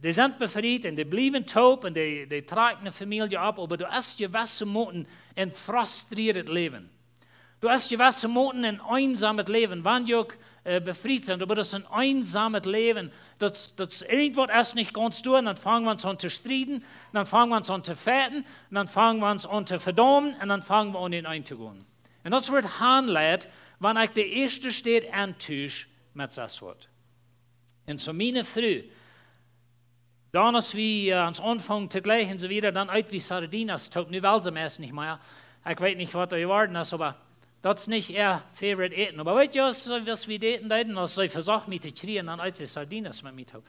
dee sent befriet un dee bliewen toop un dee, dee trakjen eene Famielje opp, oba doa es jewesse Moten een frustrieetet Läwen. Doa es jewesse Moten een eensamet Läwen, wan jie uk, äh, befriet sent, oba daut es een eensamet Läwen. Daut, daut es irjentwaut es nich gaunz doa, un dan fangen wie ons aun to strieden, un dan fangen wie ons aun to fechten, un dan fangen wie ons aun to vedaumen, un dan fangen wie aun en een to gonen. Un daut woat aunjeleet, wan ekj de ieeschte Städ auntusch met sest waut. Un soo miene Fru, dan aus wie, äh, ons aunfungen to jlikjen un soo wieda, dan eet wie sardinas toop. Nu well see meist nich mea. Ekj weet nich waut doa jeworden es, oba daut es nich äa favorite Äten. Oba weet jie, aus, aus wie daten deeden, aus see vesocht mie to kjrieen, dan eet see sardinas met mie toop.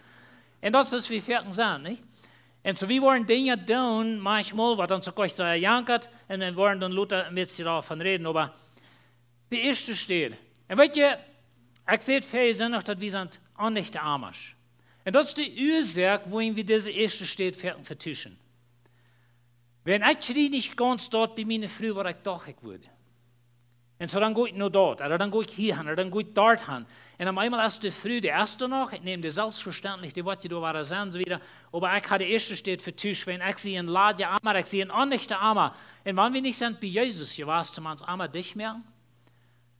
Un daut es, aus wie foaken sent, nich? Un soo, wie woaren Dinja doonen, maunchmol, waut ons uk ieescht soo jankat, un wie woaren dan lota een bät doavon räden, oba de ieeschte Städ. Un weet jie, ekj säd väaje Sindach, daut wie sent onrechte Amasch. Un daut es de Uasoak, wuarom wie dise ieeschte Städ foaken vetuschen. Wan ekj kjrie nich gaunz daut bie miene Fru, waut ekj docht, ekj wudd. Un soo, dan go ekj no doa, ooda dan go ekj hia han, ooda dan go ekj doa han. Un opp eemol es de Fru, dee es doa noch, ekj näm dee selfstvestentlich, dee woat je doa wada sennen, soo wieda. Oba ekj haud de ieeschte Städ vetuscht, wan ekj sie een ladja Ama, ekj sie een onrechte Ama. Un wan wie nich sent bie Jesus jewast, om ons Ama dicht moaken,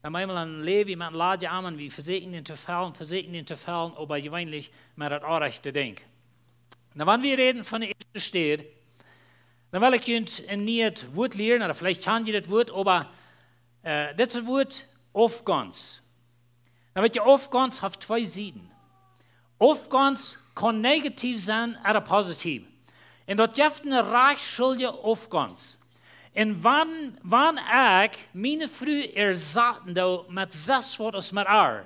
dan opp eemol läw wie met een ladja Ama, wie vesieekjen dän to fellen, vesieekjen dän to fellen, oba jeweenlich met daut onrajchte Dinkj. Nu, wan wie räden von de ieeschte Städ, dan well ekj junt een nieet Wuat lieren, ooda veleicht kjan jie daut Wuat, oba, äh, dit es daut Wuat Aufgonst. Nu weet jie, Aufgonst haft twee Sieden. Aufgonst kaun negativ sennen ooda positiv. Un daut jeft eene rajchtschuldje Aufgonst. Un wan, wan ekj miene Fru ersaten doo met sest waut aus met äa,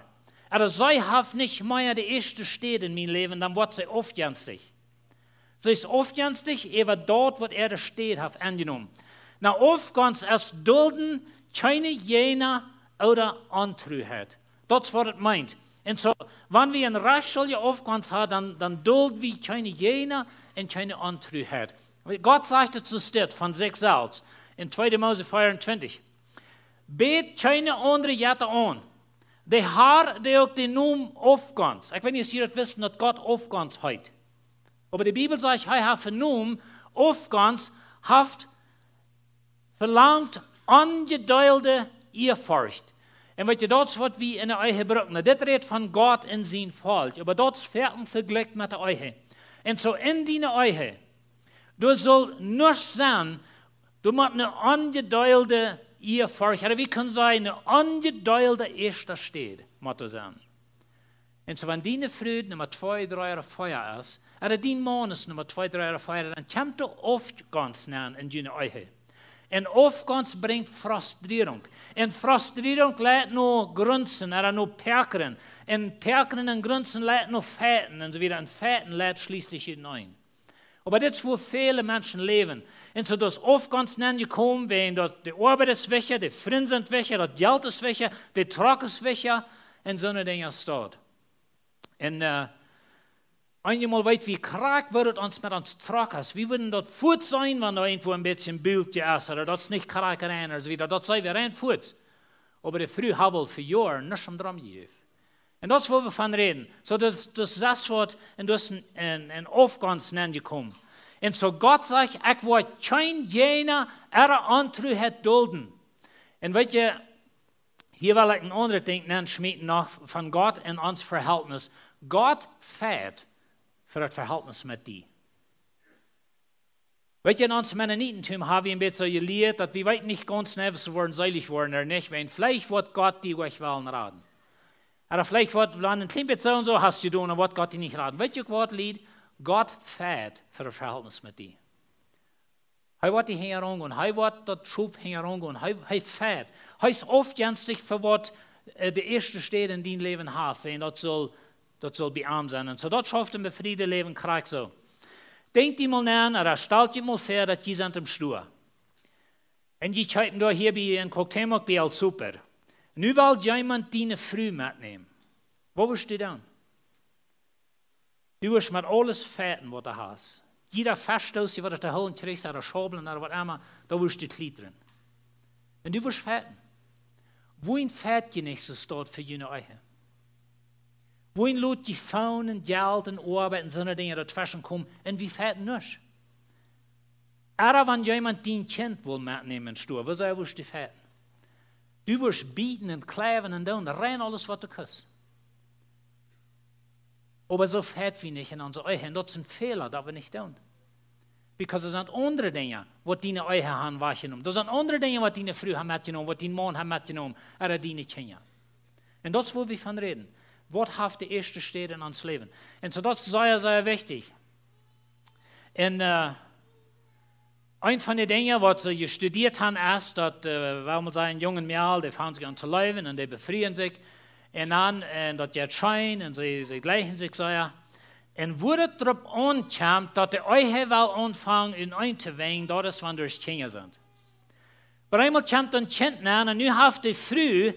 ooda see haft nich mea de ieeschte Städ en mien Läwen, dan woat see aufjenstich. See es aufjenstich äwa daut, waut äa de Städ haft aunjenomen. Nu, Aufgonst es Dulden, kjeene Jäajen ooda Ontruheit. Daut es waut et meent. Un soo, wan wie eene rajchtschuldje Aufgonst haben, dan, dan dulden wie kjeene Jäajen un kjeene Ontruheit. Gott sajcht et soo steit von sikj selfst en twee Mose veeauntwintich. Bät kjeene aundre Jetta aun. De Har, dee uk dän Nomen Aufgonst. Ekj weet nich, aus jie daut wisten, daut Gott Aufgonst heet. Oba de Bibel sajcht, hee haft een Nomen, Aufgonst, haft velangt onjedeelde Ehrfurcht. Un weet jie, daut es waut wie en de Ehe brucken. Nu, dit rät von Gott un sien Volkj, oba daut es foaken vejlikjt met de Ehe. Un soo en diene Ehe, doa saul nuscht sennen, doa mott eene onjedeelde Ehrfurcht, ooda wie kjennen sajen, eene onjedeelde ieeschte Städ mott doa sennen. Un soo, wan diene Fru Numma twee, dree ooda vea es, ooda dien Maun es Numma twee, dree ooda vea, dan kjemt doa Aufgonst nenn en june Ehe. Un Aufgonst brinjt Frustrierunk. Un Frustrierunk leit no Grunzen, ooda no Päakren. Un Päakren un Grunzen leit no Fechten un soo wieda. Un Fechten leit schlieslich utenaunda. Oba dit es, wua väle Menschen läwen. Un soo, daut es Aufgonst nenn jekomen, wäajen daut de Oabeit es wichtja, de Frind sent wichtja, daut Jelt es wichtja, de Trock es wichtja, un soone Dinja es daut. Un, äh, eenjemol weet wie krakjt, woo daut ons met ons Trock es. Wie wudden daut foats seenen, wan doa irjentwua een bät een Bultje es, ooda daut es nich krakjt rein, ooda soo wieda. Daut seenen wie rein foats. Oba de Fru haft aul fa Joaren nuscht om drom jejäft. Un daut es, wua wie von räden. Soo, daut, daut es sest waut, un daut es een, een, een Aufgonst nenn jekomen. Un soo Gott sajcht, ekj woa kjeene Jäajen ooda Ontruheit dulden. Un weet jie, hia well ekj een aundret Dinkj nenschmieten noch von Gott un ons Verhältnis. Gott fajcht fa daut Verhältnis met die. Weet jie, en ons Mennonitentum ha wie een bät soo jelieet, daut wie weeten nich gaunz nau, aus wie woaren seelich woaren ooda nich, wiels veleicht woat Gott die uk wellen raden. Ooda veleicht woat, wan een kjlien bät soo un soo hast jedonen, dan woat Gott die nich raden. Weet jie uk waut, Lied? Gott fajcht fa een Vehältnis met die. Hee woat die hinjaraun gonen, hee woat daut Schop hinjaraun gonen, hee, hee fajcht. Hee es aufjenstich fa waut, äh, de ieeschte Städ en dien Läwen haft, un daut saul, daut saul bie am sennen. Un soo, daut schauft een befriedet Läwen krakjt soo. Denkj die mol no, ooda stalt die mol väa, daut jie sent em Stua. Un jie kjeepen doa hia bie en Cuauhtémoc bie El Super. Nu well jemaunt diene Fru metnämen. Waut wurscht du doonen? Du wurscht met aules fajchten, waut du hast. Jieda Feschstoos, waut du to hoolen kjrichst, ooda Schaubel, ooda waut emma, doa wurscht du kjlietren. Un du wurscht fajchten. Wuarom fajcht jie nich soo stoakj fa june Ehe? Wuarom lot jie Foon un Jelt un Oabeit un soone Dinja doatweschen komen un wie fajchten nich? Ooda wan jemaunt dien Kjint well metnämen em Stua, woo soo wurscht du fajchten? Du wurscht bieten un kjleiwen un doonen, rein aules, waut du kaust. Oba soo fajcht wie nich en onse Ehe. Un daut es een Fäla, daut wie nich doonen. Because doa sent aundre Dinja, waut diene Ehe han wajchjenomen. Doa sent aundre Dinja, waut diene Fru haft metjenomen, waut dien Maun haft metjenomen, ooda diene Kjinja. Un daut es, wua wie von räden. Waut haft de ieeschte Städ en ons Läwen? Un soo, daut es sea, sea wichtich. Un, äh, eent von de Dinja, waut see jestudieet han, es daut, äh, well wie sajen, Jung un Mejal, dee fangen sikj aun to leewen un dee befrieen sikj. Un dan, un daut jeit scheen un see, see jlikjen sikj sea. Un wua daut doaropp aunkjemt, daut de Ehe well aunfangen en een to wenjen, daut es, wan doa Kjinja sent. Oba eemol kjemt een Kjint nenn un nu haft de Fru,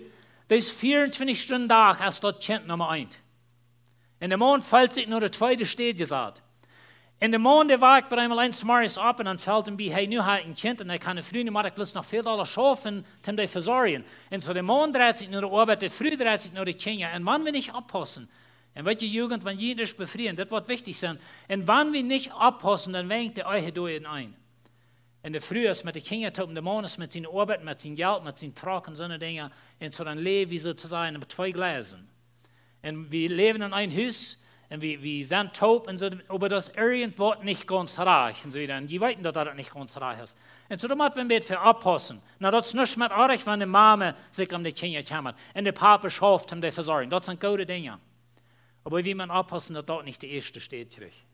dee es veeauntwintich Stunden Dach, es daut Kjint Numma eent. Un de Maun feelt sikj no de tweede Städ jesat. Un de Maun, dee woakt opp eemol eens morjes opp un dan felt am bie, hey, nu hab ekj een Kjint un ekj kaun eene Fru, nu mott ekj bloos noch väl dolla schaufen, om dee to vesorjen. Un soo de Maun dreit sikj no de Oabeit, de Fru dreit sikj no de Kjinja. Un wan wie nich oppaussen, un weet jie, Jugend, wan jie junt befrieen, daut woat wichtich sennen. Un wan wie nich oppaussen, dan wenjt de Ehe doa en een. Un de Fru es met de Kjinja toop, de Maun es met siene Oabeit, met sien Jelt, met sien Truck un soone Dinja. Un soo dan läw wie soo to sajen opp twee Jleisen. Un wie läwen en een Hus un wie, wie sent toop un soo, oba daut es irjentwaut nich gaunz rajcht un soo wieda. Un jie weeten, daut daut nich gaunz rajcht es. Un soo, doa mott wie een bät fa oppaussen. Nu, daut es nuscht met oajch, wan de Mame sikj om de Kjinja kjemmat un de Papa schauft om dee to vesorjen. Daut sent goode Dinja. Oba wie motten oppaussen, daut daut nich de ieeschte Städ kjricht.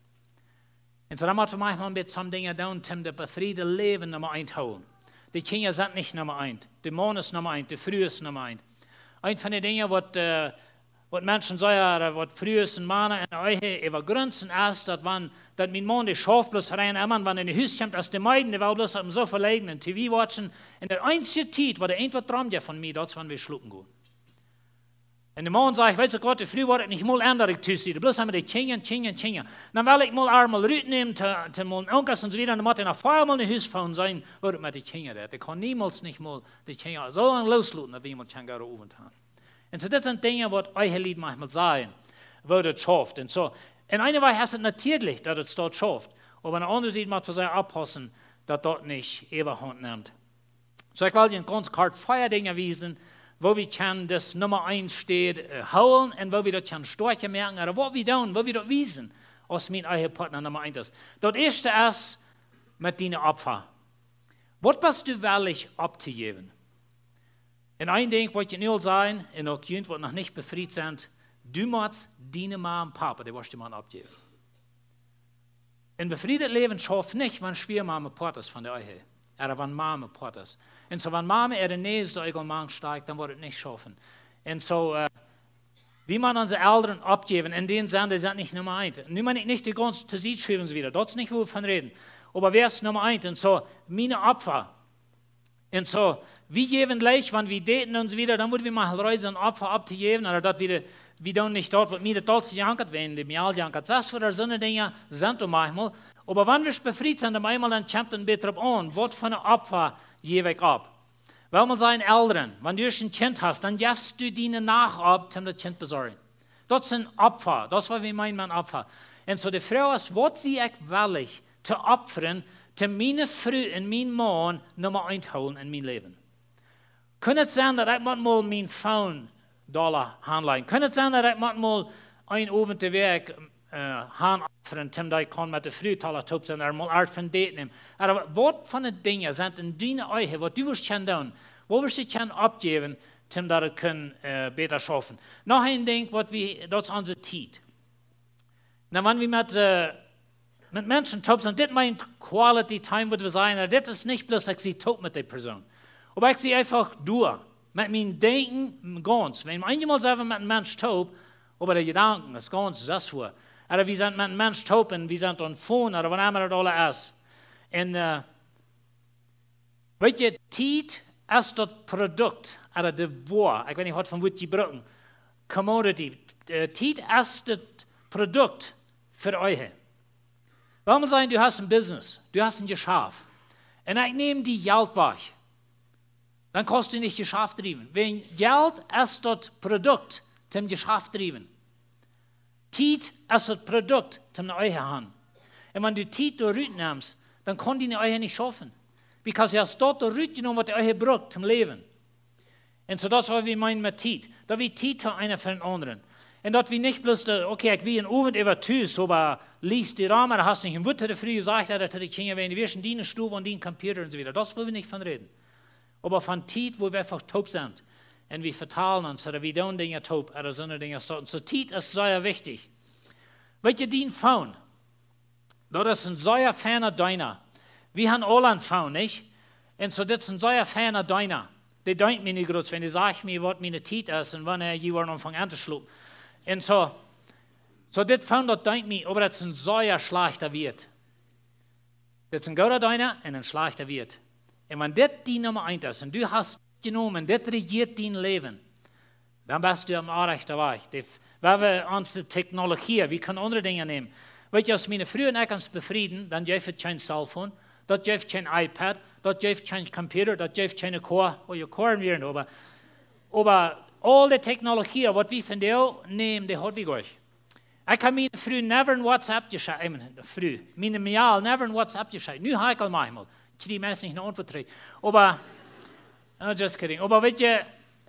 Un soo dan mott wie maunchmol een bät soone Dinja doonen, om daut befriede Läwen Numma eent hoolen. De Kjinja sent nich Numma eent. De Maun es Numma eent, de Fru es Numma eent. Eent von de Dinja, waut, äh, waut Menschen sajen, ooda waut Frues un Mana en de Ehe äwagrunzen, es daut wan, daut mien Maun, dee schauft bloos rein emma, un wan hee no Hus kjemt, es de meed, dee well bloos opp dän Sofa lijen un T V watchen. Un de eensje Tiet, waut hee irjentwaut dromt, jo, von mie, daut es, wan wie schlopen gonen. Un de Maun sajcht, weetst du waut, de Fru woat nich mol endlich tus sennen. Bloos met de Kjinja, Kjinja, Kjinja. Dan well ekj mol eemol rutnämen, to, to mol Onkel un soo wieda. Dan mott hee noch veamol no Hus foaren sennen, woo daut met de Kjinja jeit. Ekj kaun niemols nich mol de Kjinja soo lang loosloten, daut wie mol kjennen goode Owent haben. Un soo, daut sent Dinja, waut Ehelied maunchmol sajen, woo daut schauft. Un soo, en eene Wajch es et natieedlich, daut et doa schauft. Oba aun de aundre Sied mott wie sea oppaussen, daut daut nich äwahaunt nemt. Soo, ekj well junt gaunz kort vea Dinja wiesen, woo wie kjennen dise Numma eent Städ, äh, hoolen un woo wie daut kjennen stoakja moaken, ooda waut wie doonen, woo wie daut wiesen, aus mien Ehepartner Numma eent es. Daut ieeschte es met diene Opfa. Waut best du wellich opptojäwen? Un een Dinkj, waut ekj nu aul saj, un uk junt, waut noch nich befriet sent, du motst diene Mame un Papa, dee woascht du motten oppjäwen. Een befriedet Läwen schauft nich, wan Schwiamame Poat es von de Ehe. Ooda wan Mame Poat es. Un soo, wan Mame äare Näs doa irjentwua mank stakjt, dan woat et nich schaufen. Un soo, äh, wie motten onse Elren oppjäwen, un dee sent, dee sent nich Numma eent. Nu meen ekj nich dee gaunz to Sied schuwen un soo wieda. Daut es nich, wua wie von räden. Oba wäa es Numma eent? Un soo, miene Opfa. Un soo, wie jäwen leicht, wan wie daten un soo wieda, dan woa wie mol reisen, Opfa opptojäwen, ooda daut wie de, wie doonen nich daut, waut mie daut dollste jankat, wan de Mejal jankat, sest, ooda soone Dinja sent doa maunchmol. Oba wan wie befriet sent, dan eemol dan kjemt et een bät doaropp aun, waut fa een Opfa jäw ekj opp. Well wie sajen, Elren, wan du een Kjint hast, dan jefst du diene Nacht opp, om daut Kjint to besorjen. Daut es een Opfa, daut es, waut wie meenen met Opfa. Un soo de Froag es, waut sie ekj wellich to opfren, om miene Fru un mien Maun Numma eent hoolen en mien Läwen? Kaun et sennen, daut ekj mott mol mien Foon dolla aunlajen? Kaun et sennen, daut ekj mott mol een Owent de Wäakj äh, han offren, Tim, daut ekj kaun met de Fru toop sennen, ooda mol Art von Date nämen. Ooda waut fa Dinja sent en diene Ehe, waut du wurscht kjennen doonen, waut wurscht du kjennen oppjäwen, Tim, daut et kunn, äh, bäta schaufen. Noch een Dinkj, waut wie, daut es onse Tiet. Na, wan wie met, äh, met Menschen toop sent, dit meent quality time, waut wie sajen, na, dit es nich bloos, ekj sie toop met dee Persoon. Oba ekj sie eefach doa, met mien Denkjen gaunz. Wan eenjemol sent wie met een Mensch toop, oba de Jedanken es gaunz, daut es wua. Ooda wie sent met een Mensch toop un wie sent aum Phone, ooda waut emma daut aules es. Un, äh, weet jie, Tiet es daut Produkt, ooda de Woa, ekj weet nich waut fa Wuat jie brucken, commodity. Äh, Tiet es daut Produkt fa Ehe. Wan wie sajen, du hast een Business, du hast een Jeschaft, un ekj näm die Jelt wajch, dan kaust du nich Jeschaft driewen. Wäajen Jelt es daut Produkt toom Jeschaft driewen. Tiet es daut Produkt toom ne Ehe han. Un wan du Tiet doa rut nemst, dan kaun diene Ehe nich schaufen. Because du hast daut doa rut jenomen, waut de Ehe brukt toom läwen. Un soo, daut es waut wie meenen met Tiet. Daut wie Tiet han, eena fa dän aundren. Un daut wie nich bloos de, okay, ekj wia een Owent äwa tus, oba liest die Rama, du hast nich een Wuat to de Fru jesajcht, ooda to de Kjinja, wäajen du wieescht en diene Stow aun dien Computer un soo wieda. Daut es, wua wie nich von räden. Oba von Tiet, wua wie eefach toop sent. Un wie vetalen ons, ooda wie doonen Dinja toop, ooda soone Dinja. Soo, soo Tiet es sea wichtich. Weet jie, dien Phone, daut es een sea feina Deena. Wie han aula een Phone, nich? Un soo, dit es een sea feina Deena. Dee deent mie nich groot, wan dee sajcht mie, waut miene Tiet es un wanea jie woaren aunfangen auntoschlopen. Un soo, soo dit Phone, daut deent mie, oba daut es een sea schlajchta Wieet. Dit es een gooda Deena un een schlajchta Wieet. Un wan dit dien Numma eent es un du hast jenomen, dit rejieet dien Läwen, dan best du aum rajchten Wajch. De, wie haben onse Technologie, wie kjennen aundre Dinja nämen. Weet jie, aus miene Fru un ekj ons befrieden, dan jeef et kjeen Cellphone, daut jeef kjeen iPad, daut jeef kjeen Computer, daut jeef kjeene Koa, oh, jo, Koaren wieren, oba, oba aul de Technologie, waut wie vondoag nämen, dee haud wie goanich. Ekj hab miene Fru never een WhatsApp jeschekjt, ekj meen, Fru, miene Mejal never een WhatsApp jeschekjt. Nu hab ekj aul maunchmol. Ekj kjrie meist nich ne Auntwuat trigj. Oba, no, just kidding. Oba weet jie,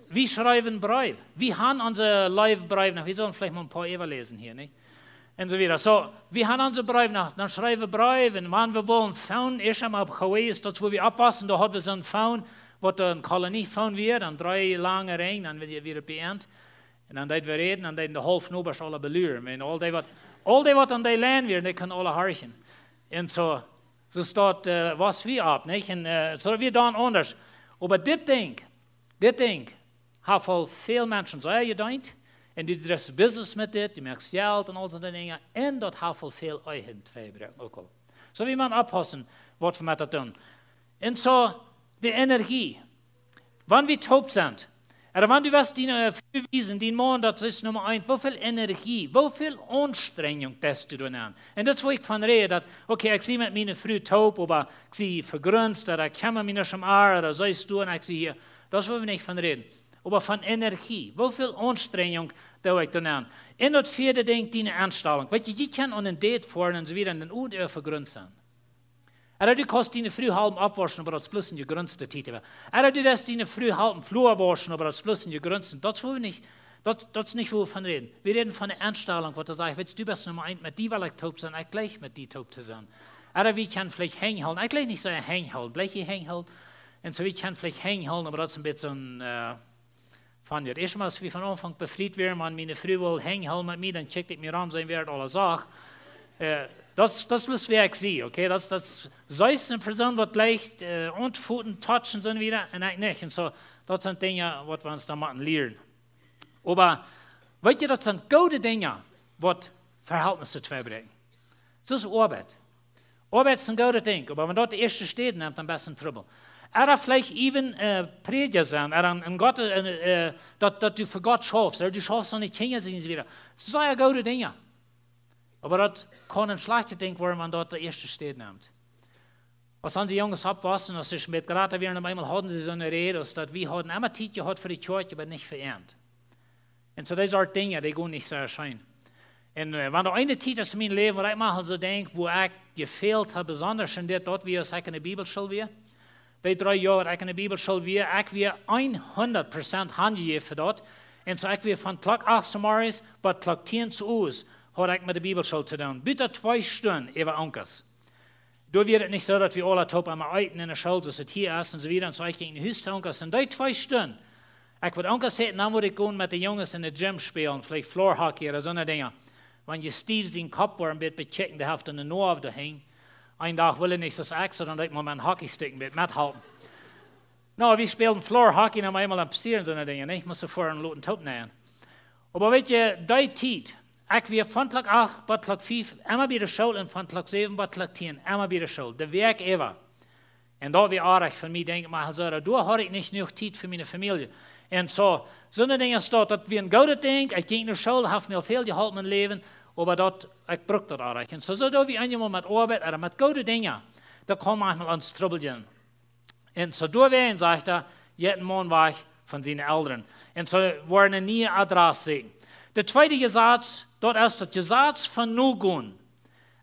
wie schriewen Breew. Wie han onse Leewbreew, na, wie sellen veleicht mol een poa äwaläsen hia, nich? Un soo wieda. Soo, wie han onse Breew noch, dan schriew wie Breew. Un wan wie wullen Phone, ieescht emol opp Hawaii, daut es wua wie oppwossen, doa haud wie soon Phone, waut een Kolonie-Phone wia, dan dree lange Rinj, dan wia, wia et beendt. Un dan deed wie räden, dan deeden de haulf Nobasch aula beluren. Un aul dee waut, aul dee waut aun dee Lien wieren, dee kunnen aula horchen. Un soo, soo steit, äh, wua wie opp, nich? Un, äh, soo wia dan aundasch. Oba dit Dinkj, dit Dinkj, haft aul väl Menschen sea jedeent. Un du drifst Business met dit, du moakst Jelt un aul soone Dinja. Un daut haft aul väl Ehen tweibroaken, uk aul. Soo wie motten oppaussen, waut wie met daut doonen. Un soo, de Energie. Wan wie toop sent, ooda wan du west diene, äh, Fru wiesen, dien Maun, daut es Numma eent, woo väl Energie, woo väl Aunstrenjunk deist du doa aun? Un daut es, wua ekj von räd, daut, okay, ekj sie met miene Fru toop, oba ekj sie vegruntst, ooda ekj kjemma mie nich om ar, ooda soo es du un ekj sie hia. Daut es, wua wie nich von räden. Oba von Energie, woo väl Aunstrenjunk doo ekj doa aun? Un daut vieede Dinkj, diene Enstalunk. Weet jie, jie kjennen aun een Date foaren un soo wieda un dan uk vegruntst sennen. Ooda du kaust diene Fru halpen oppwauschen, oba daut es bloos ne jegrunste Tiet äwa. Ooda du deist diene Fru halpen Flua wauschen, oba daut es bloos ne jegrunste. Daut es, wua wie nich, daut, daut es nich, wua wie von räden. Wie räden von de Enstalunk, waut dee sajcht, weetst du, best Numma eent, met die well ekj toop sennen, ekj jleich met die toop to sennen. Ooda wie kjennen veleicht Henj hoolen. Ekj jleich nich soo Henj hoolen, jleich jie Henj hoolen. Un soo, wie kjennen veleicht Henj hoolen, oba daut es een bät soon, äh, von daut ieeschte Mol, aus wie von Aunfank befriet wieren, wan miene Fru wull Henj hoolen met mie, dan kjikjt ekj mie rom, seenen wäa daut aules sach. Äh, daut, daut es, wua ekj sie, okay? Daut, daut es, see es ne Persoon, waut jleich, äh, aunfoten, touchen, soo wieda, un ekj nich. Un soo, daut sent Dinja, waut wie ons dan motten lieren. Oba, weetst du, daut sent goode Dinja, waut Vehältnisse tweibroaken. Soo es Oabeit. Oabeit es een goodet Dinkj, oba wan daut de ieeschte Städ nemt, dan best du en Trubbel. Ooda veleicht even, äh, Prädja sennen, ooda een, een Gott, äh, äh, daut, daut du fa Gott schaufst, ooda du schaufst aun de Kjinja sien, soo wieda. Sea goode Dinja. Oba daut kaun een schlajchtet Dinkj woaren, wan daut de ieeschte Städ nemt. Aus onse Junges oppwossen, aus see met jrata wieren, opp eemol hauden see soone Räd, aus daut wie hauden emma Tiet jehaut fa de Kjoakj, oba nich fa an. Un soo, dee Sort Dinja, dee gonen nich sea scheen. Un, äh, wan doa eene Tiet es en mien Läwen, waut ekj mau soo denkj, wua ekj jefält hab, besonda en dit, daut wia, aus ekj en de Bibelschool wia. Dee dree Joa, waut ekj en de Bibelschool wia, ekj wia hundat Prozent hanjejäft fa daut. Un soo, ekj wia von Klock acht zemorjes bat Klock tieen zeowes. haud ekj met de Bibelschool to doonen. Buta twee Stunden äwa Onkas. Doa wia et nich soo, daut wie aula toop aum Eeten enne School, soo aus et hia es un soo wieda. Un soo ekj jinkj no Hus to Onkas. Un dee twee Stunden, ekj wudd Onkas sitten, dan wudd ekj gonen met de Junges enne Gym spälen, veleicht Floor Hockey ooda soone Dinja. Wan je Steve sien Kopp wia een bät bekjikjt, dee haft eene Noaw doa hinjen. Een Dach wull hee nich, soo aus ekj, soo dan deed ekj mau met een Hockeystick een bät methalpen. No, wie spälen Floor Hockey, no eemol dan passieren soone Dinja, nich? Must du fa een loten Toop nämen. Oba weet je, dee Tiet, ekj wia von Klock acht bat Klock fief emma bie de School un von Klock säwen bat Klock tieen emma bie de School, de Wäakj äwa. Un daut wia oajch von mie, denkj ekj mau, soo, doa haud ekj nich jenuach Tiet fa miene Famielje. Un soo, soone Dinja es daut, daut wia een goodet Dinkj. Ekj jinkj no School, haft mie väl jeholpen em Läwen, oba daut, ekj bruck daut oajch. Un soo, soo daut wie eenjemol met Oabeit ooda met goode Dinja, daut kaun maunchmol ons trubbeln. Un soo doawäajen, sajcht hee, jeit een Maun wajch von siene Elren. Un soo woat een niee Adress seenen. De tweede Jesaz, daut es daut Jesaz von nogonen.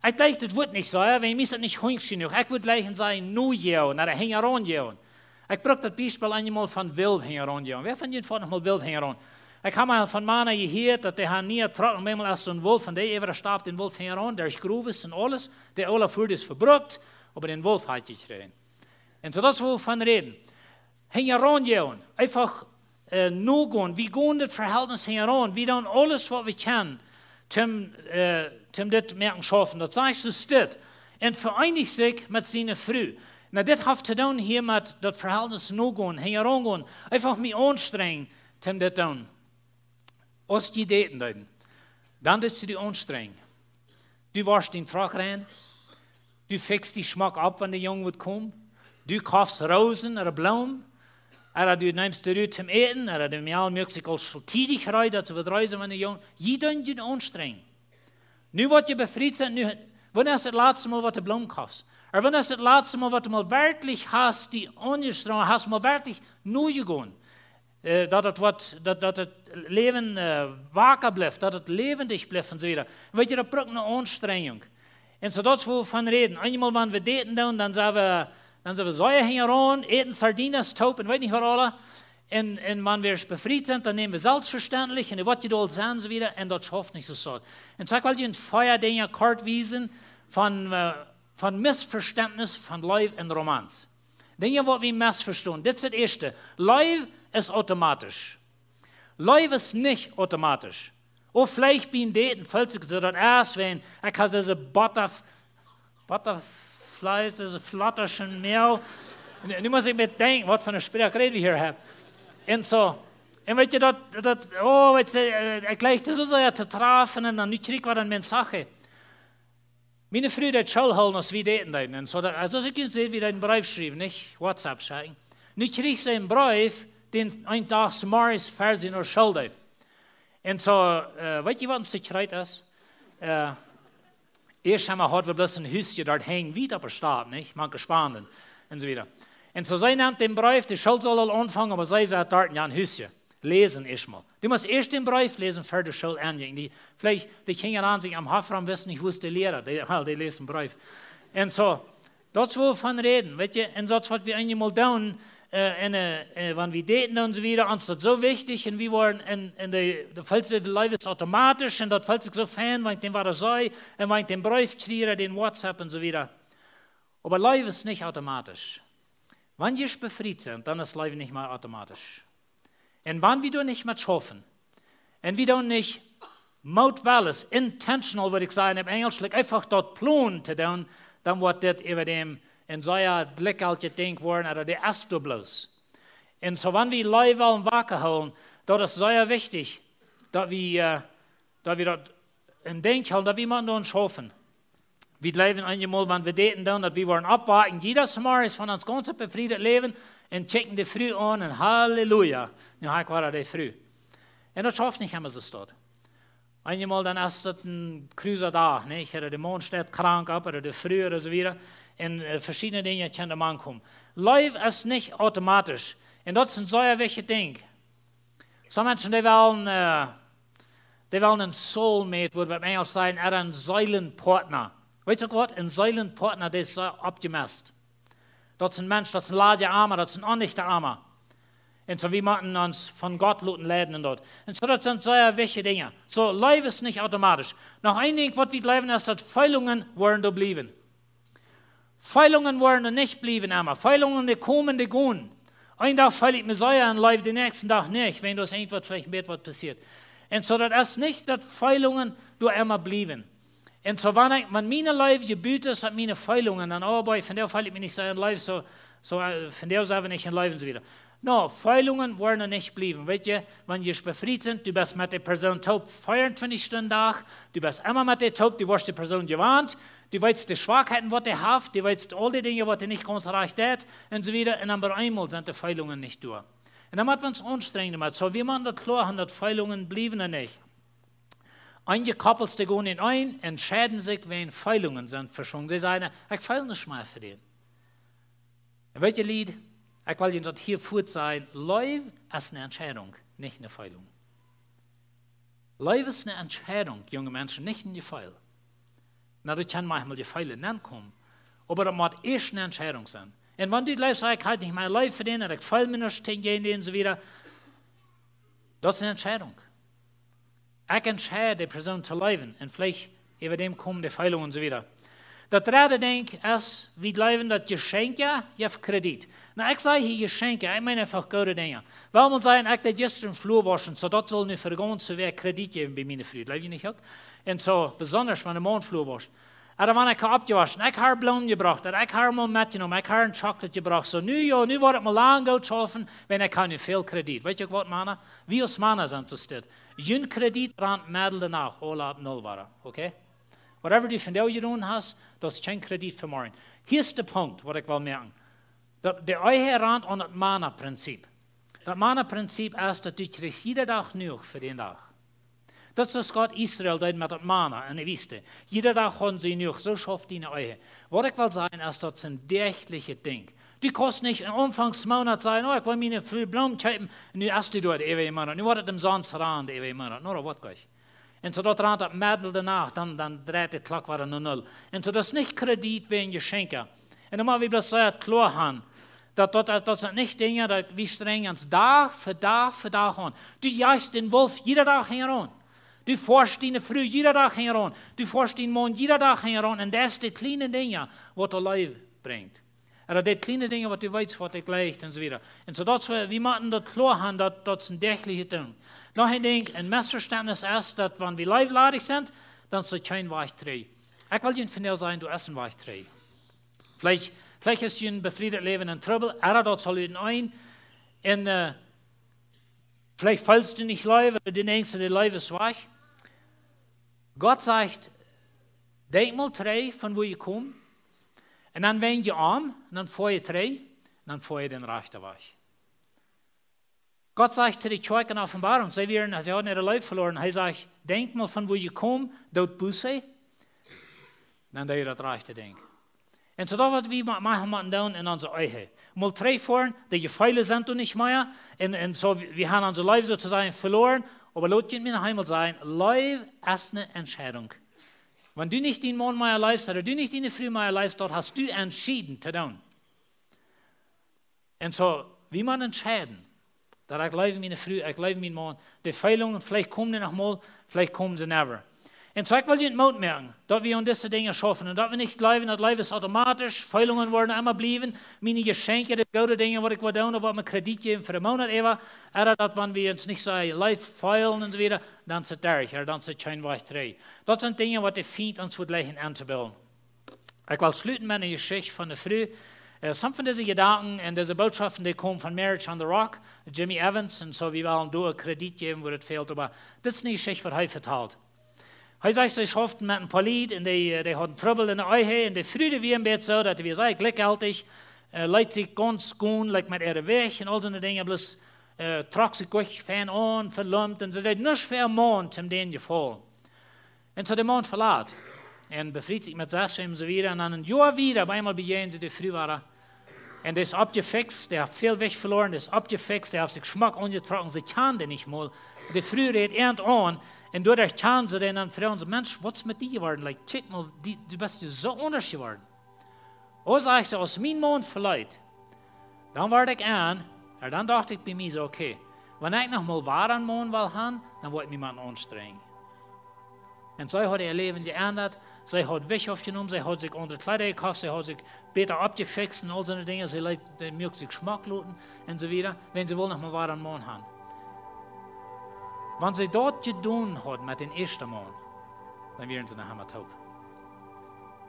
Ekj jleich, daut woat nich soo, jo, wan jie mie daut nich hunjsch jenuach. Ekj wudd jlikj sajen, nojoagen, no de hinjaraun joagen. Ekj bruck daut Biespel eenjemol von Wolf hinjaraun joagen. Wäa von junt foat noch mol Wolf hinjaraun? Ekj hab mol von Mana jehieet, daut dee hauden een nieen Truck un bie mol es soon Wolf, von dee äwa de Stap dän Wolf hinjaraun, derch Growen un aules, de aula Foat es vebrukt, oba dän Wolf haud jekjräajen. Un soo daut es, wua wie von räden. Hinjaraun joagen, eefach, äh, nogonen. Wie gonen daut Vehältnis hinjaraun. Wie doonen aules, waut wie kjennen, toom, äh, toom dit moaken schaufen. Daut sajcht soo dit. Un vereenicht sikj met siene Fru. Nu, dit haft to doonen hia met daut Vehältnis nogonen, hinjaraun gonen. Eefach mie aunstrenjen, toom dit doonen. Aus dee daten deeden, dan deetst du die aunstrenjen. Du woascht dän Truck rein, du fikjst dee schmock opp, wan de Jung woat komen. Du kaufst Rosen ooda Bloomen, ooda du nemst de Rut toom Äten, ooda de Mejal moakt sikj aul soo tiedich reed, daut see woat reisen, wan de Jung, jie doonen junt aunstrenjen. Nu waut jie befriet sent, nu, wanea es daut latste Mol, waut du Bloomen kaufst? Ooda wanea es daut latste Mol, waut du mol werkjlich hast die aunjestrenjt, hast mol werkjlich nojoagen? Äh, daut daut waut, daut, daut daut Läwen, äh, waka blift, daut daut läwendich blift un soo wieda. Weet jie, daut brukt eene Aunstrenjunk. Un soo daut es, wua wie von räden. Eenjemol, wan wie daten doonen, dan sent wie, dan sent wie sea hinjaraun, äten Sardinas toop un weet nich waut aules. Un, un wan wie befriet sent, dan nämen wie selfstvestendlich un waut jie doa sent, soo wieda. Un daut schauft nich soo soo. Un soo ekj well junt een poa Dinja kort wiesen von, äh, von Missvestentnis von Leew un Romanz. Dinja, waut wie missvestonen. Dit es daut ieeschte. Leew es automatisch. Leew es nich automatisch. Ooda veleicht bie een Daten feelt sikj soo, daut es, wan ekj hab dise Butterf-, Butterflies, dise Flatterschen, miau. Nu, nu mott ekj mie denkjen, waut fa eene Sproak räd wie hia haben. Un soo. Un weet jie, daut, daut, oh, weet jie, äh, ekj jleich, daut es soo sea to träfen un dan nu kjrieech ekj waut aun Mensaje. Miene Fru deed School hoolen, aus wie daten deeden. Un soo, daut, aus ekj junt säd, wie deeden Breef schriewen, nich? WhatsApp schekjen. Nu kjrieech see een Breef, dän eenen Dach zemorjes ver see no School deed. Un soo, äh, weet jie, waut ons to kjrieech es? Äh, ieescht emol haud wie bloos een Husje doa hinjen, wiet opp de Stap, nich? Mank Spanden un soo wieda. Un soo, see nemt dän Breef, de School saul aul aunfangen, oba see saut doa, jo, een Husje. Läsen ieescht mol. Du motst ieescht dän Breef läsen, ver de School aunfangt. Dee, veleicht, de Kjinja aun sikj aum Hoff rom wisten nich, wua es de Liera. Dee, well, dee läst een Breef. Un soo, daut es, wua wie von räden, weet jie, un daut es, waut wie eenjemol doonen, äh, un, äh, äh, wan wie daten un soo wieda, ons daut soo wichtich, un wie woaren, un, un de, de feelt sikj, de Leew es automatisch, un daut feelt sikj soo fein, wan ekj dän waut see, un wan ekj dän Breef kjrie, dän WhatsApp un soo wieda. Oba Leew es nich automatisch. Wan jie befriet sent, dan es Leew nich mea automatisch. Un wan wie doa nich met schaufen, un wie doonen nich mootwellich, intentional, wudd ekj sajen opp Enjlisch, like, eefach daut plonen to doonen, dan woat dit äwa däm een sea jlikjjeltjet Dinkj woaren, ooda dee es doa bloos. Un soo, wan wie Leew wellen waka hoolen, daut es sea wichtich, daut wie, äh, daut wie daut em Denkj hoolen, daut wie motten doaraun schaufen. Wie jleewen eenjemol, wan wie daten doonen, daut wie woaren oppwaken, jieda Morjes von ons gaunzet befriedet Läwen, un kjikjen de Fru aun un Halleluja, nu hab ekj wada de Fru. Un daut schauft nich emma soo. Eenjemol dan es daut een krusa Dach, nich? Ooda de Maun steit krank opp, ooda de Fru, ooda soo wieda. Un, äh, veschiedne Dinja kjennen doa mankomen. Leew es nich automatisch. Un daut es een sea wichtjet Dinkj. Sommje Menschen, dee wellen, äh, dee wellen een soulmate, wudd wie opp Enjlisch sajen, ooda een Seelenpartner. Weetst du waut? Een Seelenpartner, dee es soo oppjemast. Daut es een Mensch, daut es een ladja Ama, daut es een onnichta Ama. Un soo, wie motten ons von Gott loten leiden en daut. Un soo, daut sent sea wichtje Dinja. Soo, Leew es nich automatisch. Noch een Dinkj, waut wie jleewen, es, daut Feelungen woaren doa bliewen. Feelungen woaren doa nich bliewen emma. Feelungen, dee komen, dee gonen. Een Dach feel ekj mie sea en Leew, dän näakjsten Dach nich, wan doa irjentwaut veleicht met waut passieet. Un soo, daut es nich, daut Feelungen doa emma bliewen. Un soo, wan ekj, wan miene Leew jebut es opp miene Feelungen, dan, oh boy, vondoag feel ekj mie nich sea en Leew, soo, soo, äh, vondoag sent wie nich en Leew un soo wieda. No, Feelungen woaren doa nich bliewen. Weetst, wan du befriet best, du best met de Persoon toop, vea un twintich Stunden Dach, du best emma met dee toop, du woascht de Persoon jewant, du weetst de Schwakheiten, waut dee haft, du weetst aul dee Dinja, waut dee nich gaunz rajcht deit, un soo wieda. Un dan opp eemol sent de Feelungen nich doa. Un dan mott wie ons aunstrenjen, oba soo, wie motten daut kloa haben, daut Feelungen bliewen doa nich. Eenje Koppels, dee gonen en een un scheiden sikj, wäajen Feelungen sent veschwungen. See sajen: "Ekj feel nich mea fa dän." Un weetst, Lied, ekj well junt daut hia fuaz sajen: Leew es eene Entscheidunk, nich eene Feelung. Leew es eene Entscheidunk, junge Menschen, nich een Jefeel. Na, doa kjennen maunchmol Jefeele nenkomen, oba daut mott ieescht eene Entscheidunk sennen. Un wan du jleefst: "Ekj hab nich mea Leew fa dän, ekj feel mie nich jäajen dän" un soo wieda, daut es eene Entscheidunk. Ekj entscheid, dee Persoon to leewen, un veleicht äwa däm komen de Feelungen un soo wieda. Daut dredde Dinkj es, wie jleewen, daut Jeschenkja jeft Kredit. Na, ekj saj hia Jeschenkja, ekj meen eefach goode Dinja. Well wie sajen, ekj deed jistren Flua wauschen, soo daut saul nu fa de gaunze Wäakj Kredit jäwen bie miene Fru, jleew jie nich uk? Un soo, besonda wan de Maun Flua wauscht. Ooda wan ekj hab oppjewoschen, ekj hab Bloomen jebrocht, ooda ekj hab mol metjenomen, ekj hab een Chocolate jebrocht. Soo, nu jo, nu woa ekj mol lang goot schaufen, wan ekj hab nu väl Kredit. Weetst uk waut, Mana? Wie aus Mana sent soo stell. Jun Kredit rant Meddel doano, aula opp null wada, okay? Whatever du vondoag jedonen hast, daut es kjeen Kredit fa morjen. Hia es de Punkt, waut ekj well moaken. Daut, de Ehe rant aun daut Mana-Prinzip. Daut Mana-Prinzip es, daut du kjrichst jieda Dach jenuach fa dän Dach. Daut es, waut Gott Israel deed met daut Mana en de Wiest. Jieda Dach hauden see jenuach, soo schauft diene Ehe. Waut ekj well sajen, es, daut es een däachlichet Dinkj. Du kaust nich aunfangs Moonat sajen: "Oh, ekj well miene Fru Bloomen kjeepen," un nu hast du doa äwa een Moonat. Nu woat et omsonst rant äwa een Moonat. No, daut woat nich. Un soo daut rant opp Meddel doano, dan, dan dreit de Klock wada no null. Un soo, daut es nich Kredit wäajen Jeschenkja. Un dan mott wie bloos sea kloa haben, daut, daut, daut, daut sent nich Dinja, daut wie strenjen ons Dach fa Dach fa Dach aun. Du jajchst dän Wolf jieda Dach hinjaraun. Du foascht diene Fru jieda Dach hinjaraun. Du foascht dän Maun jieda Dach hinjaraun. Un daut es de kjliene Dinja, waut de Leew brinjt. Ooda de kjliene Dinja, waut du weetst, waut dee jleicht un soo wieda. Un soo daut wie, wie motten daut kloa haben, daut, daut es een däachlichet Dinkj. Noch een Dinkj, een Missvestentnis es, daut wan wie leewladich sent, dan es doa kjeen Wajch trigj. Ekj well junt vondoag sajen, doa es een Wajch trigj. Veleicht, veleicht es jun befriedet Läwen en Trubbel, ooda daut saul ut een, un, äh, veleicht feelst du nich Leew, ooda du denkjst, de Leew es wajch. Gott sajcht: "Denkj mol trigj von wua jie komen, un dan wend jie om, un dan foa jie trigj, un dan foa jie dän rajchten Wajch." Gott sajcht to de Kjoakj en Openboarunk, see wieren, see hauden äare Leew veloaren. Hee sajcht: "Denkj mol von wua jie komen, doot Buße, dan doo jie daut rajchte Dinkj." Un soo daut, waut wie ma-, motten doonen en onse Ehe. Mol trigj foaren, de Jefeele sent doa nich mea. Un, un soo, wie, wie haben onse Leew soo to sajen veloaren. Oba lot mie noch eemol sajen, Leew es eene Entscheidunk. Wan du nich dän Maun mea leefst, ooda du nich diene Fru mea leefst, daut hast du entschieden to doonen. Un soo, wie motten entscheiden, daut ekj leew miene Fru, ekj leew mienen Maun. De Feelungen, veleicht komen dee noch mol, veleicht komen see never. Un soo, ekj well junt Moot moaken, daut wie aun dise Dinja schaufen un daut wie nich jleewen, daut Leew es automatisch, Feelungen woaren emma bliewen, miene Jeschenkja, de goode Dinja, waut ekj well doonen, oba mie Kredit jäwen fa de Moonat äwa, ooda daut, wan wie ons nich soo leef feelen un soo wieda, dan es et derch, ooda dan es et kjeen Wajch trigj. Daut sent Dinja, waut de Fient ons woat jleichen auntobillen. Ekj well schluten met eene Jeschicht von eene Fru. Äh, some von dise Jedanken un dise Bootschoft, dee komen von Marriage on the Rock, Jimmy Evans, un soo, wie wellen doa Kredit jäwen, wua et fält, oba dit es eene Jeschicht, waut hee vetalt. Hee sajcht, see schauften met een poa Lied un dee, äh, dee hauden Trubbel en de Ehe un de Fru, dee wia een bät soo, daut wia sea jlikjjeltich, äh, leet sikj gaunz gonen, like, met äare Wäaj un aul soone Dinja, bloos, äh, trock sikj goot fein aun, velomt, un see deed nuscht fa äaren Maun, om dän to jefaulen. Un soo de Maun velat. Un befriet sikj met sas un soo wieda. Un dan een Joa wieda, opp eemol bejäajnen see de Fru wada. Un dee es oppjefikjst, dee haft väl Jewicht veloaren, dee es oppjefikjst, dee haft sikj schmock aunjetrocken, see kjand dee nich mol. De Fru rät an. Un doaderch kjand see dän, un dan fruach see: "Mensch, waut es met die jeworden? Like, kjikj mol, die, du best je soo aundasch jeworden." "Oh," sajcht see, "aus mien Maun veleet, dan wort ekj en, Un dan docht ekj bie mie soo, okay, wan ekj noch mol wada een Maun well han, dan woa ekj mie mau aunstrenjen. Un see haud äa Läwen jeendat, see haud Jewicht aufjenomen, see haud sikj aundre Kjleeda jekoft, see haud sikj bäta oppjefixt un aul soone Dinja, see leet, see muak sikj schmock loten un soo wieda, wiels see wull noch mol wada een Maun han. Wan see daut jedonen haud met dän ieeschten Maun, dan wieren see noch emma toop.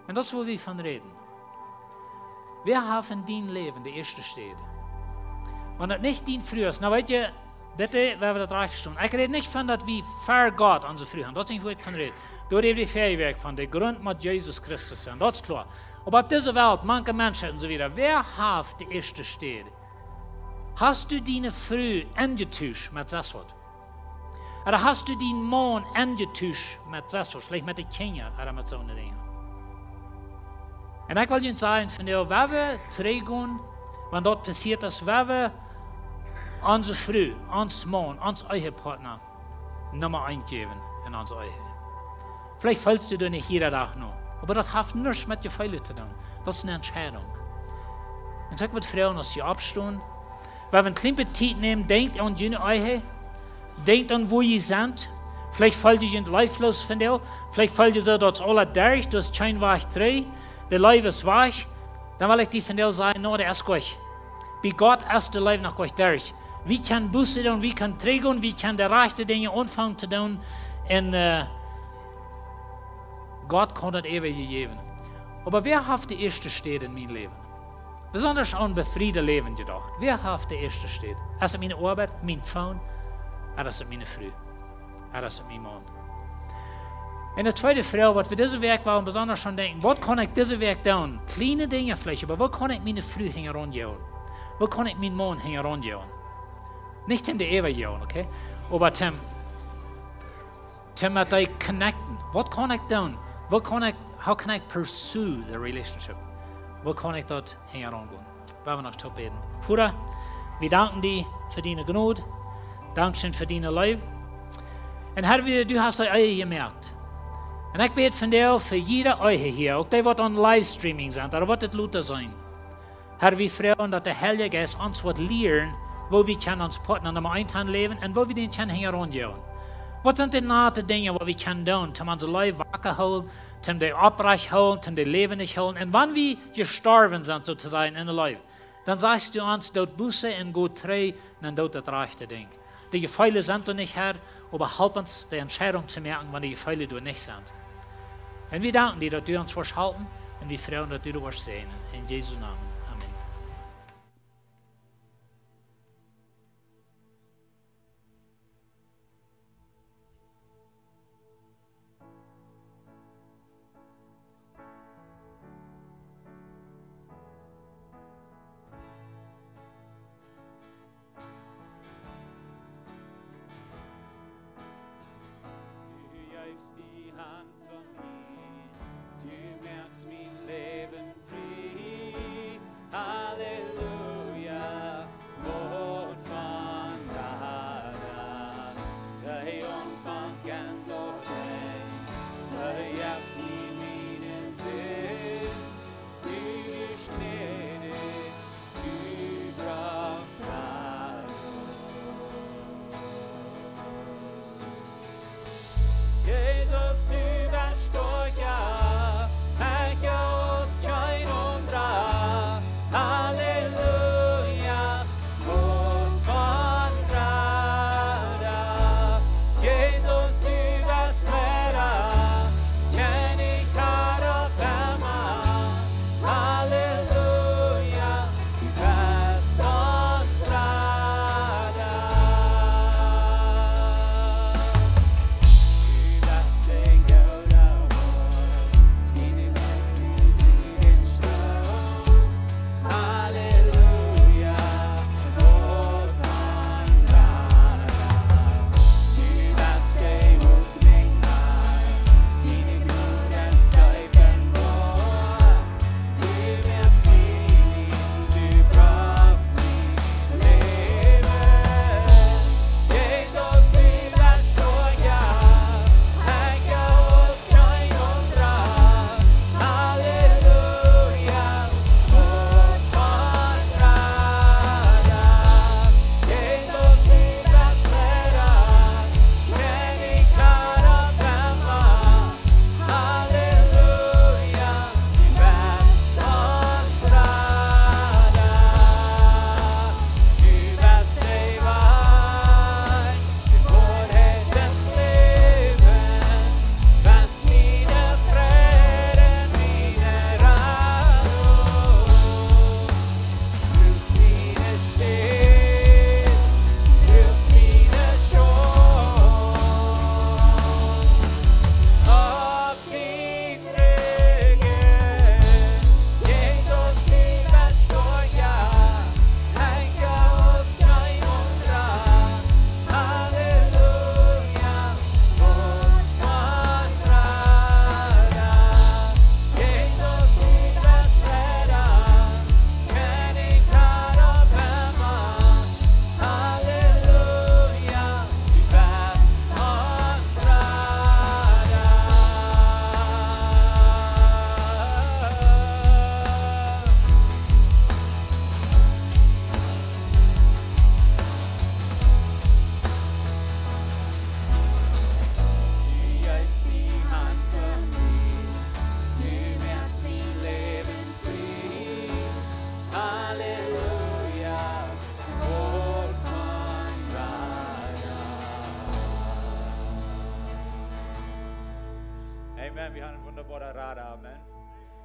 Un daut es, wua wie von räden. Wäa haft en dien Läwen de ieeschte Städ? Wan daut nich dien Fru es, nu weet jie, bitte, wie haben daut rajcht vestonen. Ekj räd nich von daut wie ver Gott onse Fru han. Daut es nich, wua ekj von räd. Doa räd ekj ver Wäakj von, de Grunt mott Jesus Christus sennen. Daut es kloa. Oba opp dise Welt, mank Menschen un soo wieda, wäa haft de ieeschte Städ? Hast du diene Fru enjetuscht met sest waut? Ooda hast du dien Maun enjetuscht met sest waut, veleicht met de Kjinja ooda met soone Dinja? Un ekj well junt sajen, von doa, wua wie trigjgonen, wan daut passieet es, wua wie onse Fru, ons Maun, ons Ehepartner Numma eent jäwen en onse Ehe. Veleicht feelst du daut nich jieda Dach no, oba daut haft nuscht met Jefeele to doonen. Daut es eene Entscheidunk. Un saj ekj, waut Froagen aus jie oppstonen, wie haben eene kjliene Tiet nämen, denkjt aun june Ehe, denkjt aun, wua jie sent. Veleicht feelt jie junt leewloos von doa, veleicht feelt jie soo, daut es aules derch, du hast kjeen Wajch trigj, de Leew es wajch. Dan well ekj die von doa sajen, no, daut es goot. Bie Gott es de Leew noch goot derch. Wie kjennen Buße doonen, wie kjennen trigjgonen, wie kjennen de rajchte Dinja aunfangen to doonen. Un, äh, Gott kaun daut eewje jäwen. Oba wäa haft de ieeschte Städ en mien Läwen? Besonda aun befriede Läwen jedocht. Wäa haft de ieeschte Städ? Es et miene Oabeit, mien Phone? Ooda es et miene Fru? Ooda es et mien Maun? Un de tweede Froag, waut wie dise Wäakj wellen besonda aun denkjen, waut kaun ekj dise Wäakj doonen? Kjliene Dinja veleicht, oba woo kaun ekj miene Fru hinjaraun joagen? Woo kaun ekj mienen Maun hinjaraun joagen? Nich om de Eew joagen, okay? Oba om, om met dee connecten. Waut kaun ekj doonen? Woo kaun ekj, how can I pursue the relationship? Woo kaun ekj daut hinjaraun gonen? Wie haben noch to bäden. Voda, wie danken die fa diene Jnod. Dankscheen fa diene Leew. Un Herr, wie, du hast de Ehe jemoakt. Un ekj bäd von die fa jiede Ehe hia, uk dee, waut aun Livestreaming sent, ooda waut et lota sent. Herr, wie froagen, daut de Heilje Jeist ons woat lieren, woo wie kjennen ons Partner Numma eent aunläwen un woo wie dän kjennen hinjaraun joagen. Waut sent de nate Dinja, waut wie kjennen doonen, om onse Leew waka hoolen, om dee opprajcht hoolen, om dee läwendich hoolen? Un wan wie jestorwen sent, soo to sajen, en de Leew, dan sajchst du ons, doot Buße un got trigj, dan doot daut rajchte Dinkj. De Jefeele sent doa nich, Herr, oba help ons, de Entscheidunk to moaken, wan de Jefeele doa nich sent. Un wie danken die, daut du ons woascht halpen, un wie froagen, daut du daut woascht säajnen. En Jesu Nomen. Amen. Du jeefst die Haunt fa mie, du moakst mien Läwen frie. Amen.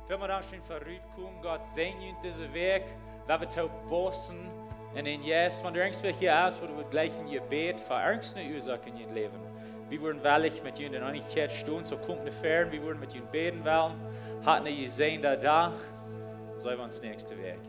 Välmol Dank fa rutkomen. Gott säajen junt dise Wäakj. Lot wie toop wausen. Un en Jeist, wan doa irjentwäa hia es, waut wudd jleichen Jebäd fa irjent eene Uasoak en äa Läwen, wie wudden wellich met junt en Eenichkjeit stonen, soo komt no väaren, wie wudden met junt bäden wellen. Hat een jesäajenden Dach. Seenen wie ons näakjste Wäakj.